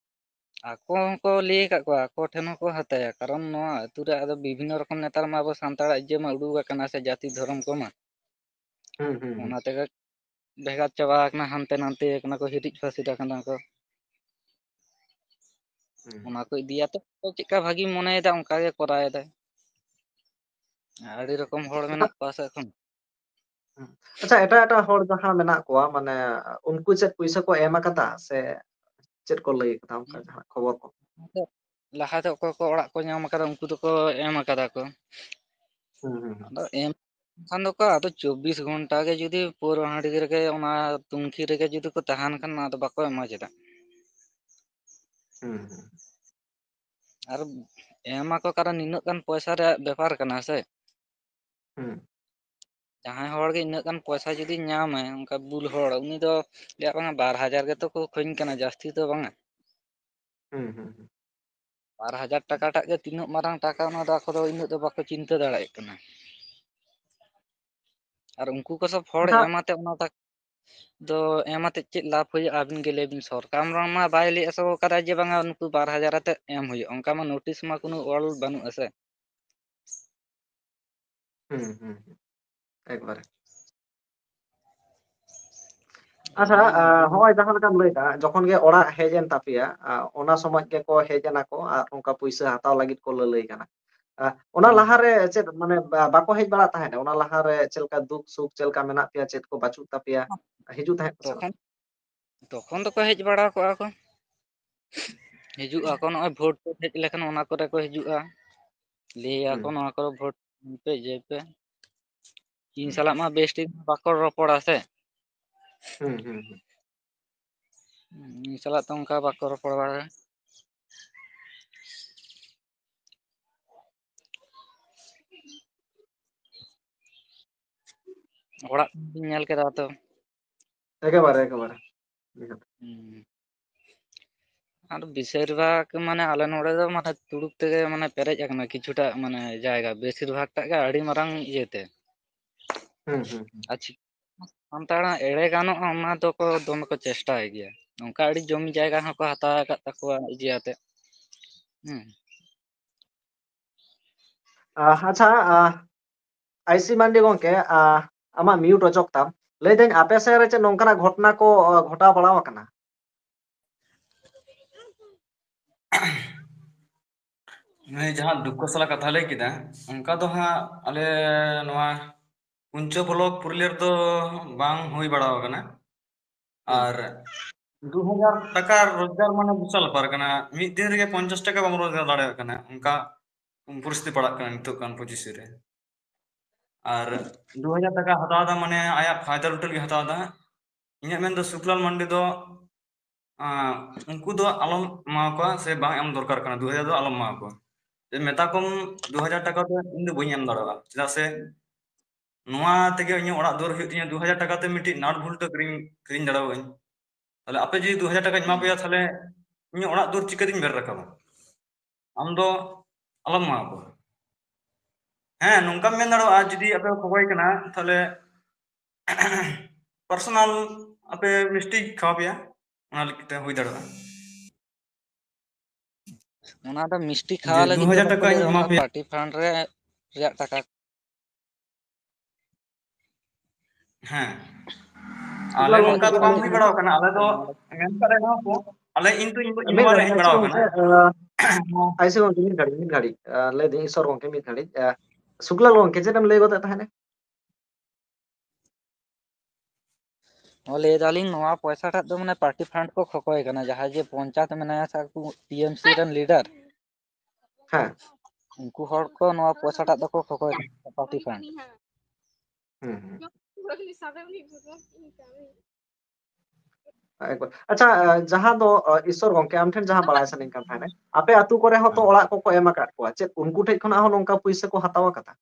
ᱟᱠᱚ ᱦᱚᱸᱠᱚ ᱞᱟᱹᱭ ᱟᱠᱟᱫ ᱠᱚᱣᱟ, ᱟᱠᱚ ᱴᱷᱮᱱ ᱦᱚᱸᱠᱚ ᱦᱟᱛᱟᱭᱟ, ᱠᱟᱨᱚᱱ ᱱᱚᱣᱟ ᱟᱹᱛᱩ ᱨᱮ ᱟᱫᱚ ᱵᱤᱵᱷᱤᱱᱱᱚ ᱨᱚᱠᱚᱢ ᱱᱮᱛᱟᱨ ᱢᱟ ᱟᱵᱚ ᱥᱟᱱᱛᱟᱲᱟᱜ ᱤᱭᱟᱹ ᱢᱟ ᱩᱰᱩᱠ ᱟᱠᱟᱱᱟ ᱥᱮ, ᱡᱟᱹᱛᱤ ᱫᱷᱚᱨᱚᱢ ᱠᱚᱢᱟ᱾ ᱦᱩᱸ, ᱦᱩᱸ, ᱦᱩᱸ᱾ ᱚᱱᱟ ᱛᱮᱜᱮ ᱵᱷᱮᱜᱟᱨ ᱪᱟᱵᱟ ᱟᱠᱟᱱᱟ, ᱦᱟᱱᱛᱮ ᱱᱟᱱᱛᱮ ᱟᱠᱟᱱᱟ ᱠᱚ, ᱦᱤᱨᱤᱡ ᱯᱟᱹᱥᱤᱨ ᱟᱠᱟᱱᱟ ᱠᱚ᱾ ᱦᱩᱸ᱾ ᱚᱱᱟ ᱠᱚ ᱤᱫᱤᱭᱟᱛᱮ ᱪᱮᱫᱠᱟ ᱵᱷᱟᱜᱤᱢ ᱢᱚᱱᱮᱭᱮᱫᱟ ᱚᱱᱠᱟ ᱜᱮ ᱠᱚᱨᱟᱣ ᱮᱫᱟᱭ᱾ ᱟᱹᱰᱤ ᱨᱚᱠᱚᱢ ᱦᱚᱲ ᱮᱴᱟᱜ ᱢᱮᱱᱟᱜ ᱠᱚᱣᱟ ᱥᱮ ᱮᱠᱷᱚᱱ᱾ ᱦᱩᱸ᱾ ᱟᱪᱪᱷᱟ, ᱮᱴᱟᱜ ᱮᱴᱟᱜ ᱦᱚᱲ ᱡᱟᱦᱟᱸ ᱢᱮᱱᱟᱜ ᱠᱚᱣᱟ, ᱢᱟᱱᱮ ᱩᱱᱠᱩ ᱪᱮᱫ ᱯᱩᱭᱥᱟᱹ ᱠᱚ ᱮᱢ ᱟᱠᱟᱫᱟ ᱥᱮ ᱪᱮᱫ ᱠᱚ ᱞᱟᱹᱭ ᱟᱠᱟᱫᱟ ᱚᱱᱠᱟ ᱦᱩᱸ᱾ ᱡᱟᱦᱟᱸ ᱠᱷᱚᱵᱚᱨ ᱠᱚ? ᱞᱟᱦᱟᱛᱮ ᱚᱠᱚᱭ ᱠᱚ ᱚᱲᱟᱜ ᱠᱚ ᱧᱟᱢ ᱟᱠᱟᱫᱟ ᱩᱱᱠᱩ ᱫᱚᱠᱚ ᱮᱢ ᱟᱠᱟᱫᱟ ᱠᱚ᱾ ᱦᱩᱸ, ᱦᱩᱸ, ᱦᱩᱸ᱾ ᱟᱫᱚ ᱮᱢ ᱠᱷᱟᱱ ᱫᱚᱠᱚ ᱟᱫᱚ ᱪᱚᱵᱵᱤᱥ ᱜᱷᱚᱱᱴᱟ ᱜᱮ ᱡᱩᱫᱤ ᱯᱟᱹᱣᱨᱟᱹ ᱦᱟᱺᱰᱤ ᱨᱮᱜᱮ ᱚᱱᱟ ᱛᱩᱱᱠᱷᱤ ᱨᱮᱜᱮ ᱡᱩᱫᱤ ᱠᱚ ᱛᱟᱦᱮᱱ ᱠᱷᱟᱱ ᱢᱟ ᱟᱫᱚ ᱵᱟᱠᱚ ᱮᱢᱟ ᱪᱮᱫᱟᱜ? ᱦᱩᱸ, ᱦᱩᱸ᱾ ᱟᱨ ᱮᱢ ᱟᱠᱚ ᱠᱟᱨᱚᱱ ᱱᱤᱱᱟᱹᱜ ᱜᱟᱱ ᱯᱚᱭᱥᱟ ᱨᱮᱭᱟᱜ ᱵᱮᱯᱟᱨ ᱠᱟᱱᱟ ᱥᱮ᱾ ᱦᱩᱸ᱾ ᱡᱟᱦᱟᱸᱭ ᱦᱚᱲ ᱜᱮ ᱤᱱᱟᱹᱜ ᱜᱟᱱ ᱯᱚᱭᱥᱟ ᱡᱩᱫᱤ ᱧᱟᱢᱟᱭ, ᱚᱱᱠᱟ ᱵᱩᱞ ᱦᱚᱲ, ᱩᱱᱤ ᱫᱚ ᱞᱟᱹᱭᱟ ᱵᱟᱝᱟ ᱵᱟᱨ ᱦᱟᱡᱟᱨ ᱜᱮᱛᱚ ᱠᱚ ᱠᱷᱚᱭᱤᱧ ᱠᱟᱱᱟ, ᱡᱟᱹᱥᱛᱤ ᱫᱚ ᱵᱟᱝᱟ᱾ ᱦᱩᱸ, ᱦᱩᱸ, ᱦᱩᱸ᱾ ᱵᱟᱨ ᱦᱟᱡᱟᱨ ᱴᱟᱠᱟ ᱴᱟᱜ ᱜᱮ ᱛᱤᱱᱟᱹᱜ ᱢᱟᱨᱟᱝ ᱴᱟᱠᱟ, ᱚᱱᱟ ᱫᱚ ᱟᱠᱚ ᱫᱚ ᱤᱱᱟᱹᱜ ᱫᱚ ᱵᱟᱠᱚ ᱪᱤᱱᱛᱟᱹ ᱫᱟᱲᱮᱭᱟᱜ ᱠᱟᱱᱟ᱾ ᱟᱨ ᱩᱱᱠᱩ ᱠᱚ ᱥᱚᱵ ᱦᱚᱲ ᱟᱪᱪᱷᱟ᱾ ᱮᱢ ᱟᱛᱮ ᱚᱱᱟ ᱴᱟᱠᱟ ᱫᱚ ᱮᱢ ᱟᱛᱮ ᱪᱮᱫ ᱞᱟᱵᱷ ᱦᱩᱭᱩᱜᱼᱟ? ᱟᱵᱤᱱ ᱜᱮ ᱞᱟᱹᱭ ᱵᱤᱱ᱾ ᱥᱚᱨᱠᱟᱨ ᱢᱟ ᱵᱟᱭ ᱞᱟᱹᱭ ᱦᱚᱪᱚ ᱠᱟᱫᱟ ᱡᱮ ᱵᱟᱝᱟ ᱱᱩᱠᱩ ᱵᱟᱨ ᱦᱟᱡᱟᱨ ᱟᱛᱮ ᱮᱢ ᱦᱩᱭᱩᱜᱼᱟ, ᱚᱱᱠᱟ ᱢᱟ ᱱᱳᱴᱤᱥ ᱢᱟ ᱠᱳᱱᱳ ᱚᱞ ᱵᱟᱹᱱᱩᱜᱼᱟ ᱥᱮ᱾ ᱦᱩᱸ, ᱦᱩᱸ, ᱦᱩᱸ᱾ ᱮᱠᱵᱟᱨᱮ᱾ ᱟᱪᱪᱷᱟ, ᱚᱱᱟ ᱟᱸ, ᱱᱚᱰᱮ ᱦᱚᱸᱜᱼᱚᱭ ᱡᱟᱦᱟᱸ ᱞᱮᱠᱟᱢ ᱞᱟᱹᱭᱫᱟ, ᱡᱚᱠᱷᱚᱱ ᱜᱮ ᱚᱲᱟᱜ ᱦᱮᱡ ᱮᱱ ᱛᱟᱯᱮᱭᱟ, ᱟᱸ, ᱚᱱᱟ ᱥᱚᱢᱚᱭ ᱜᱮᱠᱚ ᱦᱮᱡ ᱮᱱᱟ ᱠᱚ ᱟᱨ ᱚᱱᱠᱟ ᱯᱩᱭᱥᱟᱹ ᱦᱟᱛᱟᱣ ᱞᱟᱹᱜᱤᱫ ᱠᱚ ᱞᱟᱹᱞᱟᱹᱭ ᱠᱟᱱᱟ᱾ ᱟᱸ, ᱚᱱᱟ ᱦᱩᱸ, ᱦᱩᱸ᱾ ᱞᱟᱦᱟᱨᱮ ᱪᱮᱫ, ᱢᱟᱱᱮ, ᱵᱟ-, ᱵᱟᱠᱚ ᱦᱮᱡ ᱵᱟᱲᱟᱜ ᱛᱟᱦᱮᱸᱫ? ᱚᱱᱟ ᱞᱟᱦᱟᱨᱮ ᱪᱮᱫ ᱞᱮᱠᱟ ᱫᱩᱠ ᱥᱩᱠ, ᱪᱮᱫ ᱞᱮᱠᱟ ᱢᱮᱱᱟᱜ ᱯᱮᱭᱟ, ᱪᱮᱫ ᱠᱚ ᱵᱟᱹᱪᱩᱜ ᱛᱟᱯᱮᱭᱟ, ᱦᱤᱡᱩᱜ ᱛᱟᱦᱮᱸᱫ ᱠᱚ ᱥᱮ ᱵᱟᱝ? ᱛᱚᱠᱷᱚᱱ, ᱛᱚᱠᱷᱚᱱ ᱫᱚᱠᱚ ᱦᱮᱡ ᱵᱟᱲᱟ ᱠᱚᱜᱼᱟ ᱠᱚ᱾ ᱦᱤᱡᱩᱜ ᱟᱠᱚ, ᱱᱚᱜᱼᱚᱭ ᱵᱷᱳᱴ ᱠᱚ ᱦᱮᱡ ᱞᱮᱠᱷᱟᱱ ᱚᱱᱟ ᱠᱚᱨᱮ ᱠᱚ ᱦᱤᱡᱩᱜᱼᱟ᱾ ᱞᱟᱹᱭ ᱟᱠᱚ, ᱦᱩᱸ᱾ ᱱᱚᱣᱟ ᱠᱚᱨᱮ ᱵᱷᱳᱴ ᱯᱮ, ᱤᱭᱟᱹᱭ ᱯᱮ᱾ ᱤᱧ ᱦᱩᱸ᱾ ᱥᱟᱞᱟᱜ ᱢᱟ ᱵᱮᱥ ᱴᱷᱤᱠ ᱵᱟᱠᱚ ᱨᱚᱯᱚᱲᱟ ᱥᱮ᱾ ᱦᱩᱸ, ᱦᱩᱸ, ᱦᱩᱸ᱾ ᱤᱧ ᱥᱟᱞᱟᱜ ᱛᱚ ᱚᱱᱠᱟ ᱵᱟᱠᱚ ᱨᱚᱯᱚᱲ ᱵᱟᱲᱟᱭᱟ᱾ ᱚᱲᱟᱜ ᱠᱚ ᱧᱮᱞ ᱠᱮᱫᱟ ᱛᱚ᱾ ᱮᱠᱮᱵᱟᱨᱮ, ᱮᱠᱮᱵᱟᱨᱮ᱾ ᱦᱩᱸ᱾ ᱟᱨ ᱵᱮᱥᱤᱨ ᱵᱷᱟᱜᱽ, ᱢᱟᱱᱮ, ᱟᱞᱮ ᱱᱚᱰᱮ ᱫᱚ, ᱢᱟᱱᱮ, ᱛᱩᱲᱩᱠ ᱛᱮᱜᱮ, ᱢᱟᱱᱮ, ᱯᱮᱨᱮᱡ ᱟᱠᱟᱱᱟ ᱠᱤᱪᱷᱩᱴᱟ, ᱢᱟᱱᱮ, ᱡᱟᱭᱜᱟ, ᱵᱮᱥᱤᱨ ᱵᱷᱟᱜᱽ ᱴᱟᱜ ᱜᱮ ᱟᱹᱰᱤ ᱢᱟᱨᱟᱝ ᱤᱭᱟᱹᱛᱮ᱾ ᱦᱩᱸ, ᱦᱩᱸ, ᱦᱩᱸ᱾ ᱟᱨ ᱪᱤ-, ᱥᱟᱱᱛᱟᱲᱟᱜ ᱮᱲᱮ ᱜᱟᱱᱚᱜᱼᱟ, ᱚᱱᱟ ᱫᱚᱠᱚ ᱫᱚᱢᱮ ᱠᱚ ᱪᱮᱥᱴᱟᱭ ᱜᱮᱭᱟ᱾ ᱚᱱᱠᱟ ᱟᱹᱰᱤ ᱡᱚᱢᱤ ᱡᱟᱭᱜᱟ ᱦᱚᱸᱠᱚ ᱦᱟᱛᱟᱣ ᱟᱠᱟᱫ ᱛᱟᱠᱚᱣᱟ ᱤᱭᱟᱹ ᱟᱛᱮ᱾ ᱦᱩᱸ᱾ ᱟᱦ, ᱟᱪᱪᱷᱟ, ᱟᱦ, ᱟᱭ ᱥᱤ ᱢᱟᱱᱰᱤ ᱜᱚᱝᱠᱮ, ᱟᱦ, ᱟᱢᱟᱜ mute ᱚᱪᱚᱜ ᱛᱟᱢ᱾ ᱞᱟᱹᱭᱫᱟᱹᱧ, ᱟᱯᱮ ᱥᱮᱫ ᱨᱮ ᱪᱮᱫ ᱱᱚᱝᱠᱟᱱᱟᱜ ᱜᱷᱚᱴᱚᱱᱟ ᱠᱚ, ᱟᱦ, ᱜᱷᱚᱴᱟᱣ ᱵᱟᱲᱟᱣ ᱟᱠᱟᱱᱟ? ᱱᱩᱭ ᱡᱟᱦᱟᱸ ᱫᱩᱠᱠᱷᱚ ᱥᱟᱞᱟᱜ ᱠᱟᱛᱷᱟ ᱞᱟᱹᱭ ᱠᱮᱫᱟ, ᱚᱱᱠᱟ ᱫᱚ ᱦᱟᱸᱜ ᱟᱞᱮ ᱱᱚᱣᱟ ᱯᱩᱧᱪᱚ ᱵᱞᱚᱠ ᱯᱩᱨᱩᱞᱤᱭᱟᱹ ᱨᱮᱫᱚ ᱵᱟᱝ ᱦᱩᱭ ᱵᱟᱲᱟᱣ ᱟᱠᱟᱱᱟ᱾ ᱦᱩᱸ᱾ ᱟᱨ ᱫᱩ ᱦᱟᱡᱟᱨ ᱴᱟᱠᱟ ᱨᱳᱡᱽᱜᱟᱨ ᱢᱟᱱᱮ ᱵᱤᱥᱟᱞ ᱵᱮᱯᱟᱨ ᱠᱟᱱᱟ᱾ ᱢᱤᱫ ᱫᱤᱱ ᱨᱮᱜᱮ ᱯᱚᱧᱪᱟᱥ ᱴᱟᱠᱟ ᱵᱟᱢ ᱨᱳᱡᱽᱜᱟᱨ ᱫᱟᱲᱮᱭᱟᱜ ᱠᱟᱱᱟ, ᱚᱱᱠᱟ ᱯᱚᱨᱤᱥᱛᱷᱤᱛᱤ ᱯᱟᱲᱟᱜ ᱠᱟᱱᱟ ᱱᱤᱛᱚᱜ ᱜᱟᱱ ᱯᱚᱡᱤᱥᱚᱱ ᱨᱮ᱾ ᱟᱨ ᱫᱩ ᱦᱟᱡᱟᱨ ᱴᱟᱠᱟ ᱦᱟᱛᱟᱣ ᱮᱫᱟ, ᱢᱟᱱᱮ ᱟᱭᱟᱜ ᱯᱷᱟᱭᱫᱟ ᱞᱩᱴᱟᱹ ᱞᱟᱹᱜᱤᱫ ᱦᱟᱛᱟᱣ ᱮᱫᱟ᱾ ᱤᱧᱟᱹᱜ ᱢᱮᱱ ᱫᱚ ᱥᱩᱠᱞᱟᱞ ᱢᱟᱱᱰᱤ ᱫᱚ, ᱟᱸ, ᱩᱱᱠᱩ ᱫᱚ ᱟᱞᱚᱢ ᱮᱢᱟ ᱠᱚᱣᱟ ᱥᱮ ᱵᱟᱝ ᱮᱢ ᱫᱚᱨᱠᱟᱨ ᱠᱟᱱᱟ, ᱫᱩ ᱦᱟᱡᱟᱨ ᱫᱚ ᱟᱞᱚᱢ ᱮᱢᱟ ᱠᱚᱣᱟ᱾ ᱡᱮ ᱢᱮᱛᱟ ᱠᱚᱢ, "ᱫᱩ ᱦᱟᱡᱟᱨ ᱴᱟᱠᱟ ᱫᱚ ᱤᱧ ᱫᱚ ᱵᱟᱹᱧ ᱮᱢ ᱫᱟᱲᱮᱭᱟᱜᱼᱟ, ᱪᱮᱫᱟᱜ ᱥᱮ ᱱᱚᱣᱟ ᱛᱮᱜᱮ ᱤᱧᱟᱹᱜ ᱚᱲᱟᱜ ᱫᱩᱣᱟᱹᱨ ᱦᱩᱭᱩᱜ ᱛᱤᱧᱟᱹ, ᱫᱩ ᱦᱟᱡᱟᱨ ᱴᱟᱠᱟ ᱛᱮ ᱢᱤᱫᱴᱤᱡ nut bolt ᱫᱚ ᱠᱤᱨᱤᱧ, ᱠᱤᱨᱤᱧ ᱫᱟᱲᱮᱭᱟᱜ ᱟᱹᱧ᱾ ᱛᱟᱦᱞᱮ ᱟᱯᱮ ᱡᱩᱫᱤ ᱫᱩ ᱦᱟᱡᱟᱨ ᱴᱟᱠᱟᱧ ᱮᱢᱟ ᱯᱮᱭᱟ, ᱛᱟᱦᱞᱮ ᱤᱧᱟᱹᱜ ᱚᱲᱟᱜ ᱫᱩᱣᱟᱹᱨ ᱪᱤᱠᱟᱹᱛᱤᱧ ᱵᱮᱨ ᱨᱟᱠᱟᱵᱟ?" ᱟᱢ ᱫᱚ ᱟᱞᱚᱢ ᱮᱢᱟ ᱠᱚᱣᱟ᱾ ᱦᱮᱸ, ᱱᱚᱝᱠᱟᱢ ᱢᱮᱱ ᱫᱟᱲᱮᱭᱟᱜᱼᱟ, ᱡᱩᱫᱤ ᱟᱯᱮ ᱠᱷᱚᱠᱚᱭ ᱠᱟᱱᱟ, ᱛᱟᱦᱞᱮ ᱯᱟᱨᱥᱚᱱᱟᱞ ᱟᱯᱮ ᱢᱤᱥᱴᱤ ᱠᱷᱟᱣᱟ ᱯᱮᱭᱟ, ᱚᱱᱟ ᱞᱟᱹᱜᱤᱫ ᱛᱮ ᱦᱩᱭ ᱫᱟᱲᱮᱭᱟᱜᱼᱟ᱾ ᱚᱱᱟ ᱫᱚ ᱢᱤᱥᱴᱤ ᱡᱮ ᱠᱷᱟᱣᱟ ᱞᱟᱹᱜᱤᱫ ᱫᱩ ᱫᱚ ᱦᱟᱡᱟᱨ ᱵᱟᱠᱚ ᱴᱟᱠᱟᱧ ᱞᱟᱹᱭᱟ, ᱚᱱᱟ ᱡᱮ ᱫᱚ ᱫᱩ- ᱯᱟᱨᱴᱤ ᱯᱷᱟᱱᱰ ᱨᱮ ᱨᱮᱭᱟᱜ ᱴᱟᱠᱟ᱾ ᱦᱮᱸ, ᱥᱩᱠᱞᱟᱞ ᱟᱞᱮ ᱜᱚᱝᱠᱮ ᱱᱚᱝᱠᱟ ᱫᱚ ᱪᱮᱫ ᱮᱢ ᱵᱟᱝ ᱞᱟᱹᱭᱮᱫ ᱦᱩᱭ ᱛᱟᱦᱮᱸᱱᱟ? ᱵᱟᱲᱟ ᱟᱠᱟᱱᱟ᱾ ᱟᱞᱮ ᱫᱚ ᱢᱮᱱ ᱠᱟᱜ ᱨᱮᱦᱚᱸ ᱠᱚ, ᱟᱞᱮ ᱤᱧ ᱫᱚ ᱤᱧ ᱫᱚ ᱤᱧ ᱢᱤᱫ ᱵᱟᱵᱟ ᱨᱮ ᱜᱷᱟᱹᱲᱤᱡ, ᱦᱮᱡ ᱟᱪᱪᱷᱟ ᱵᱟᱲᱟ ᱜᱚᱝᱠᱮ, ᱟᱠᱟᱱᱟ᱾ ᱟᱸ, ᱟᱪᱪᱷᱟ ᱜᱚᱝᱠᱮ, ᱢᱤᱫ ᱜᱷᱟᱹᱲᱤᱡ, ᱢᱤᱫ ᱜᱷᱟᱹᱲᱤᱡ, ᱟᱸ, ᱞᱟᱹᱭ ᱫᱟᱹᱧ ᱤᱥᱚᱨ ᱜᱚᱝᱠᱮ, ᱢᱤᱫ ᱜᱷᱟᱹᱲᱤᱡ, ᱟᱸ, ᱥᱩᱠᱞᱟᱞ ᱜᱚᱝᱠᱮ, ᱪᱮᱫ ᱮᱢ ᱞᱟᱹᱭ ᱜᱚᱫ ᱮᱫ ᱛᱟᱦᱮᱸᱱᱟ? ᱚ, ᱞᱟᱹᱭ ᱫᱟᱞᱤᱧ, ᱱᱚᱣᱟ ᱯᱚᱭᱥᱟ ᱴᱟᱜ ᱫᱚ ᱢᱟᱱᱮ ᱯᱟᱨᱴᱤ ᱯᱷᱟᱱᱰ ᱠᱚ ᱠᱷᱚᱠᱚᱭ ᱠᱟᱱᱟ, ᱡᱟᱦᱟᱸᱭ ᱡᱮ ᱯᱚᱧᱪᱟᱭᱮᱛ ᱢᱮᱱᱟᱭᱟ ᱥᱮ ᱟᱵᱚ ᱴᱤ ᱮᱢ ᱥᱤ ᱨᱮᱱ ᱞᱤᱰᱟᱨ, ᱦᱮᱸ᱾ ᱩᱱᱠᱩ ᱦᱚᱲ ᱠᱚ ᱱᱚᱣᱟ ᱯᱚᱭᱥᱟ ᱴᱟᱜ ᱫᱚᱠᱚ ᱠᱷᱚᱠᱚᱭ ᱠᱟᱱᱟ, ᱯᱟᱨᱴᱤ ᱯᱷᱟᱱᱰ᱾ ᱦᱩᱸ, ᱦᱩᱸ᱾ ᱮᱠᱵᱟᱨ᱾ ᱟᱪᱪᱷᱟ, ᱟᱸ, ᱡᱟᱦᱟᱸ ᱫᱚ, ᱟᱸ, ᱤᱥᱚᱨ ᱜᱚᱝᱠᱮ, ᱟᱢ ᱴᱷᱮᱱ ᱡᱟᱦᱟᱸ ᱵᱟᱲᱟᱭ ᱥᱟᱱᱟᱧ ᱠᱟᱱ ᱛᱟᱦᱮᱸᱱᱟ, ᱟᱯᱮ ᱟᱹᱛᱩ ᱠᱚᱨᱮ ᱦᱚᱸ ᱛᱚ ᱦᱮᱸ᱾ ᱚᱲᱟᱜ ᱠᱚᱠᱚ ᱮᱢ ᱟᱠᱟᱫ ᱠᱚᱣᱟ, ᱪᱮᱫ ᱩᱱᱠᱩ ᱴᱷᱮᱡ ᱠᱷᱚᱱᱟᱜ ᱦᱚᱸ ᱱᱚᱝᱠᱟ ᱯᱩᱭᱥᱟᱹ ᱠᱚ ᱦᱟᱛᱟᱣ ᱟᱠᱟᱫᱟ?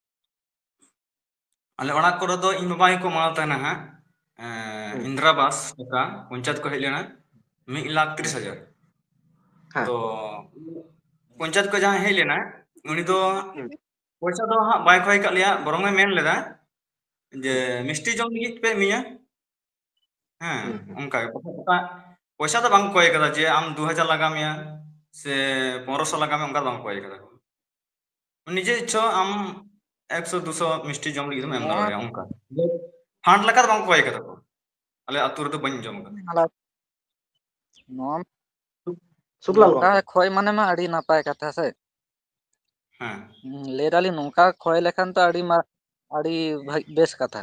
ᱟᱞᱮ ᱚᱲᱟᱜ ᱠᱚᱨᱮ ᱫᱚ ᱤᱧ ᱵᱟᱵᱟ ᱜᱮᱠᱚ ᱮᱢᱟᱣ ᱛᱟᱦᱮᱱᱟ ᱦᱟᱸᱜ, ᱮᱸ, ᱦᱩᱸ᱾ ᱤᱱᱫᱨᱟ ᱵᱟᱥ ᱴᱟᱠᱟ ᱯᱚᱧᱪᱟᱭᱮᱛ ᱠᱚ ᱦᱮᱡ ᱞᱮᱱᱟ, ᱢᱤᱫ ᱞᱟᱠᱷ ᱛᱤᱨᱤᱥ ᱦᱟᱡᱟᱨ᱾ ᱦᱮᱸ᱾ ᱛᱚ ᱯᱚᱧᱪᱟᱭᱮᱛ ᱠᱚ ᱡᱟᱦᱟᱸᱭ ᱦᱮᱡ ᱞᱮᱱᱟ, ᱩᱱᱤ ᱫᱚ ᱦᱩᱸ᱾ ᱯᱚᱭᱥᱟ ᱫᱚ ᱦᱟᱸᱜ ᱵᱟᱭ ᱠᱷᱚᱭ ᱠᱟᱜ ᱞᱮᱭᱟ, ᱵᱚᱨᱚᱝ ᱮ ᱢᱮᱱ ᱞᱮᱫᱟ ᱡᱮ, ᱦᱩᱸ᱾ "ᱢᱤᱥᱴᱤ ᱡᱚᱢ ᱞᱟᱹᱜᱤᱫ ᱯᱮ ᱤᱢᱟᱹᱧᱟ?" ᱦᱮᱸ, ᱦᱩᱸ, ᱦᱩᱸ᱾ ᱚᱱᱠᱟ ᱜᱮ᱾ ᱯᱚᱭᱥᱟ ᱫᱚ ᱵᱟᱝ ᱠᱚᱭ ᱠᱟᱫᱟ ᱡᱮ, "ᱟᱢ ᱫᱩ ᱦᱟᱡᱟᱨ ᱞᱟᱜᱟᱣ ᱢᱮᱭᱟ ᱥᱮ ᱯᱚᱱᱨᱚᱥᱚ ᱞᱟᱜᱟᱣ ᱢᱮᱭᱟ", ᱚᱱᱠᱟ ᱫᱚ ᱵᱟᱝ ᱠᱚᱭ ᱠᱟᱫᱟ ᱠᱚ᱾ ᱱᱤᱡᱮ ᱤᱪᱪᱷᱟ ᱟᱢ ᱮᱠᱥᱚ ᱫᱩᱥᱚ ᱢᱤᱥᱴᱤ ᱡᱚᱢ ᱞᱟᱹᱜᱤᱫ ᱮᱢ ᱮᱢ ᱱᱚᱣᱟ ᱫᱟᱲᱮᱭᱟᱜᱼᱟ, ᱚᱱᱠᱟ᱾ ᱯᱷᱟᱱᱰ ᱞᱮᱠᱟ ᱫᱚ ᱵᱟᱝ ᱠᱚᱭ ᱠᱟᱫᱟ ᱠᱚ᱾ ᱟᱞᱮ ᱟᱹᱛᱩ ᱨᱮᱫᱚ ᱵᱟᱹᱧ ᱟᱸᱡᱚᱢ ᱠᱟᱫᱟ᱾ ᱟᱞᱟ-, ᱱᱚᱣᱟ ᱥᱩᱠᱞᱟᱞ ᱱᱚᱝᱠᱟ ᱜᱚᱝᱠᱮ᱾ ᱠᱷᱚᱭ ᱢᱟᱱᱮ ᱢᱟ ᱟᱹᱰᱤ ᱱᱟᱯᱟᱭ ᱠᱟᱛᱷᱟ ᱥᱮ᱾ ᱦᱮᱸ᱾ ᱦᱩᱸ, ᱞᱟᱹᱭ ᱫᱟᱞᱤᱧ ᱱᱚᱝᱠᱟ ᱠᱷᱚᱭ ᱞᱮᱠᱷᱟᱱ ᱛᱚ ᱟᱹᱰᱤ ᱢᱟ-, ᱟᱹᱰᱤ ᱵᱷᱟᱜ-, ᱵᱮᱥ ᱠᱟᱛᱷᱟ᱾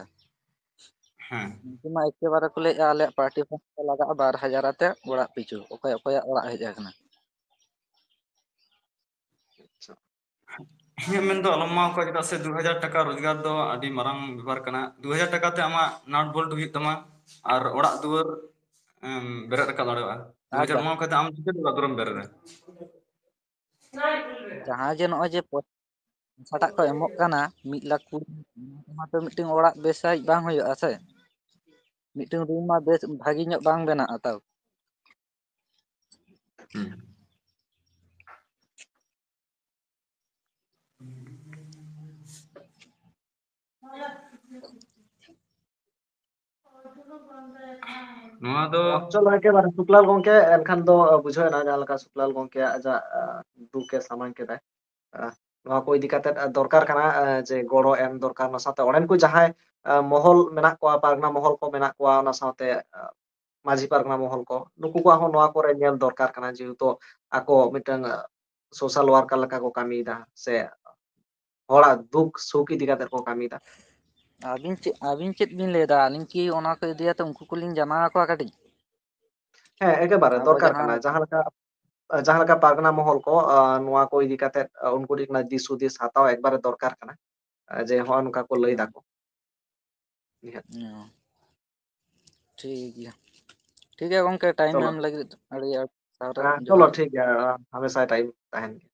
ᱦᱮᱸ᱾ ᱩᱱᱠᱩ ᱢᱟ ᱮᱠᱮᱵᱟᱨᱮ ᱠᱚ ᱞᱟᱹᱭᱮᱫᱼᱟ, "ᱟᱞᱮᱭᱟᱜ ᱯᱟᱨᱴᱤ ᱯᱷᱟᱱᱰ ᱛᱮ ᱞᱟᱜᱟᱜᱼᱟ ᱵᱟᱨ ᱦᱟᱡᱟᱨ ᱟᱛᱮ ᱚᱲᱟᱜ ᱯᱤᱪᱷᱩ, ᱚᱠᱚᱭ ᱚᱠᱚᱭᱟᱜ ᱚᱲᱟᱜ ᱦᱮᱡ ᱟᱠᱟᱱᱟ?" ᱤᱧᱟᱹᱜ ᱢᱮᱱ ᱫᱚ ᱟᱞᱚᱢ ᱮᱢᱟ ᱠᱚᱣᱟ, ᱪᱮᱫᱟᱜ ᱥᱮ ᱫᱩ ᱦᱟᱡᱟᱨ ᱴᱟᱠᱟ ᱨᱳᱡᱽᱜᱟᱨ ᱫᱚ ᱟᱹᱰᱤ ᱢᱟᱨᱟᱝ ᱵᱮᱯᱟᱨ ᱠᱟᱱᱟ᱾ ᱫᱩ ᱦᱟᱡᱟᱨ ᱴᱟᱠᱟ ᱛᱮ ᱟᱢᱟᱜ ᱱᱟᱴ ᱵᱚᱞᱴ ᱦᱩᱭᱩᱜ ᱛᱟᱢᱟ ᱟᱨ ᱚᱲᱟᱜ ᱫᱩᱣᱟᱹᱨ ᱮᱢ ᱵᱮᱨᱮᱫ ᱨᱟᱠᱟᱵ ᱫᱟᱲᱮᱭᱟᱜᱼᱟ᱾ ᱫᱩ ᱦᱟᱡᱟᱨ ᱟᱨ ᱮᱢᱟ ᱠᱟᱛᱮ ᱟᱢ ᱪᱤᱠᱟᱹᱛᱮ ᱚᱲᱟᱜ ᱫᱩᱣᱟᱹᱨᱮᱢ ᱵᱮᱨᱮᱫᱟ? ᱡᱟᱦᱟᱸ ᱡᱮ ᱱᱚᱜᱼᱚᱭ ᱡᱮ ᱯᱚᱭᱥᱟᱴᱟᱜ ᱠᱚ ᱮᱢᱚᱜ ᱠᱟᱱᱟ, ᱢᱤᱫ ᱞᱟᱠᱷ ᱠᱩᱲᱤ, ᱚᱱᱟ ᱛᱮᱢᱟ ᱛᱚ ᱢᱤᱫᱴᱮᱱ ᱚᱲᱟᱜ ᱵᱮᱥ ᱥᱟᱺᱦᱤᱡ ᱵᱟᱝ ᱦᱩᱭᱩᱜᱼᱟ ᱥᱮ᱾ ᱢᱤᱫᱴᱮᱱ ᱨᱩᱢ ᱢᱟ ᱵᱮᱥ ᱵᱷᱟᱹᱜᱤ ᱧᱚᱜ ᱵᱟᱝ ᱵᱮᱱᱟᱜᱼᱟ ᱛᱟᱣ᱾ ᱦᱩᱸ᱾ ᱱᱚᱣᱟ ᱫᱚ ᱪᱚᱞᱚ, ᱮᱠᱮᱵᱟᱨᱮ ᱥᱩᱠᱞᱟᱞ ᱜᱚᱝᱠᱮ, ᱮᱱᱠᱷᱟᱱ ᱫᱚ, ᱟ, ᱵᱩᱡᱷᱟᱹᱣ ᱮᱱᱟ ᱡᱟᱦᱟᱸ ᱞᱮᱠᱟ ᱥᱩᱠᱞᱟᱞ ᱜᱚᱝᱠᱮ ᱟᱡᱟᱜ, ᱟ, ᱫᱩᱠ ᱮ ᱥᱟᱢᱟᱝ ᱠᱮᱫᱟ᱾ ᱟ, ᱱᱚᱣᱟ ᱠᱚ ᱤᱫᱤ ᱠᱟᱛᱮ, ᱟ, ᱫᱚᱨᱠᱟᱨ ᱠᱟᱱᱟ, ᱟ, ᱡᱮ ᱜᱚᱲᱚ ᱮᱢ ᱫᱚᱨᱠᱟᱨ, ᱚᱱᱟ ᱥᱟᱶᱛᱮ ᱚᱸᱰᱮᱱ ᱠᱚ ᱡᱟᱦᱟᱸᱭ, ᱟ, ᱢᱚᱦᱚᱞ ᱢᱮᱱᱟᱜ ᱠᱚᱣᱟ, ᱯᱟᱨᱜᱟᱱᱟ ᱢᱚᱦᱚᱞ ᱠᱚ ᱢᱮᱱᱟᱜ ᱠᱚᱣᱟ, ᱚᱱᱟ ᱥᱟᱶᱛᱮ, ᱟ, ᱢᱟᱹᱡᱷᱤ ᱯᱟᱨᱜᱟᱱᱟ ᱢᱚᱦᱚᱞ ᱠᱚ, ᱱᱩᱠᱩ ᱠᱚᱣᱟᱜ ᱦᱚᱸ ᱱᱚᱣᱟ ᱠᱚᱨᱮ ᱧᱮᱞ ᱫᱚᱨᱠᱟᱨ ᱠᱟᱱᱟ, ᱡᱮᱦᱮᱛᱩ ᱟᱠᱚ ᱢᱤᱫᱴᱟᱝ, ᱟ, social worker ᱞᱮᱠᱟ ᱠᱚ ᱠᱟᱹᱢᱤᱭᱮᱫᱟ, ᱥᱮ ᱦᱚᱲᱟᱜ ᱫᱩᱠ ᱥᱩᱠ ᱤᱫᱤ ᱠᱟᱛᱮ ᱠᱚ ᱠᱟᱹᱢᱤᱭᱮᱫᱟ᱾ ᱟᱹᱵᱤᱱ ᱪᱮᱫ, ᱟᱹᱵᱤᱱ ᱪᱮᱫ ᱵᱤᱱ ᱞᱟᱹᱭᱫᱟ? ᱟᱹᱞᱤᱧ ᱠᱤ ᱚᱱᱟ ᱠᱚ ᱤᱫᱤ ᱠᱟᱛᱮ ᱩᱱᱠᱩ ᱠᱚᱞᱤᱧ ᱡᱟᱱᱟᱣ ᱟᱠᱚᱣᱟ ᱠᱟᱹᱴᱤᱡ? ᱦᱮᱸ, ᱮᱠᱮᱵᱟᱨᱮ ᱟᱵᱚ ᱫᱚᱨᱠᱟᱨ ᱡᱟᱦᱟᱸ ᱠᱟᱱᱟ᱾ ᱡᱟᱦᱟᱸ ᱞᱮᱠᱟ, ᱡᱟᱦᱟᱸ ᱞᱮᱠᱟ ᱯᱟᱨᱜᱟᱱᱟ ᱢᱚᱦᱚᱞ ᱠᱚ, ᱟ, ᱱᱚᱣᱟ ᱠᱚ ᱤᱫᱤ ᱠᱟᱛᱮ, ᱟ, ᱩᱱᱠᱩ ᱴᱷᱮᱱ ᱠᱷᱚᱱᱟᱜ ᱫᱤᱥ ᱦᱩᱫᱤᱥ ᱦᱟᱛᱟᱣ ᱮᱠᱵᱟᱨᱮ ᱫᱚᱨᱠᱟᱨ ᱠᱟᱱᱟ, ᱟ, ᱡᱮ ᱦᱚᱸᱜᱼᱚ ᱱᱚᱝᱠᱟ ᱠᱚ ᱞᱟᱹᱭ ᱦᱮᱸ᱾ ᱫᱟᱠᱚ᱾ ᱱᱤᱦᱟᱹᱛ᱾ ᱦᱮᱸ᱾ ᱴᱷᱤᱠ ᱜᱮᱭᱟ, ᱴᱷᱤᱠ ᱜᱮᱭᱟ ᱜᱚᱝᱠᱮ, time ᱪᱚᱞᱚ᱾ ᱮᱢ ᱞᱟᱹᱜᱤᱫ ᱟᱹᱰᱤ ᱟᱹᱰᱤ ᱥᱟᱨᱦᱟᱣ, ᱦᱮᱸ, ᱪᱚᱞᱚ, ᱡᱚᱦᱟᱨ᱾ ᱴᱷᱤᱠ ᱜᱮᱭᱟ, ᱦᱟᱢᱮᱥᱟ time ᱛᱟᱦᱮᱱ ᱜᱮ᱾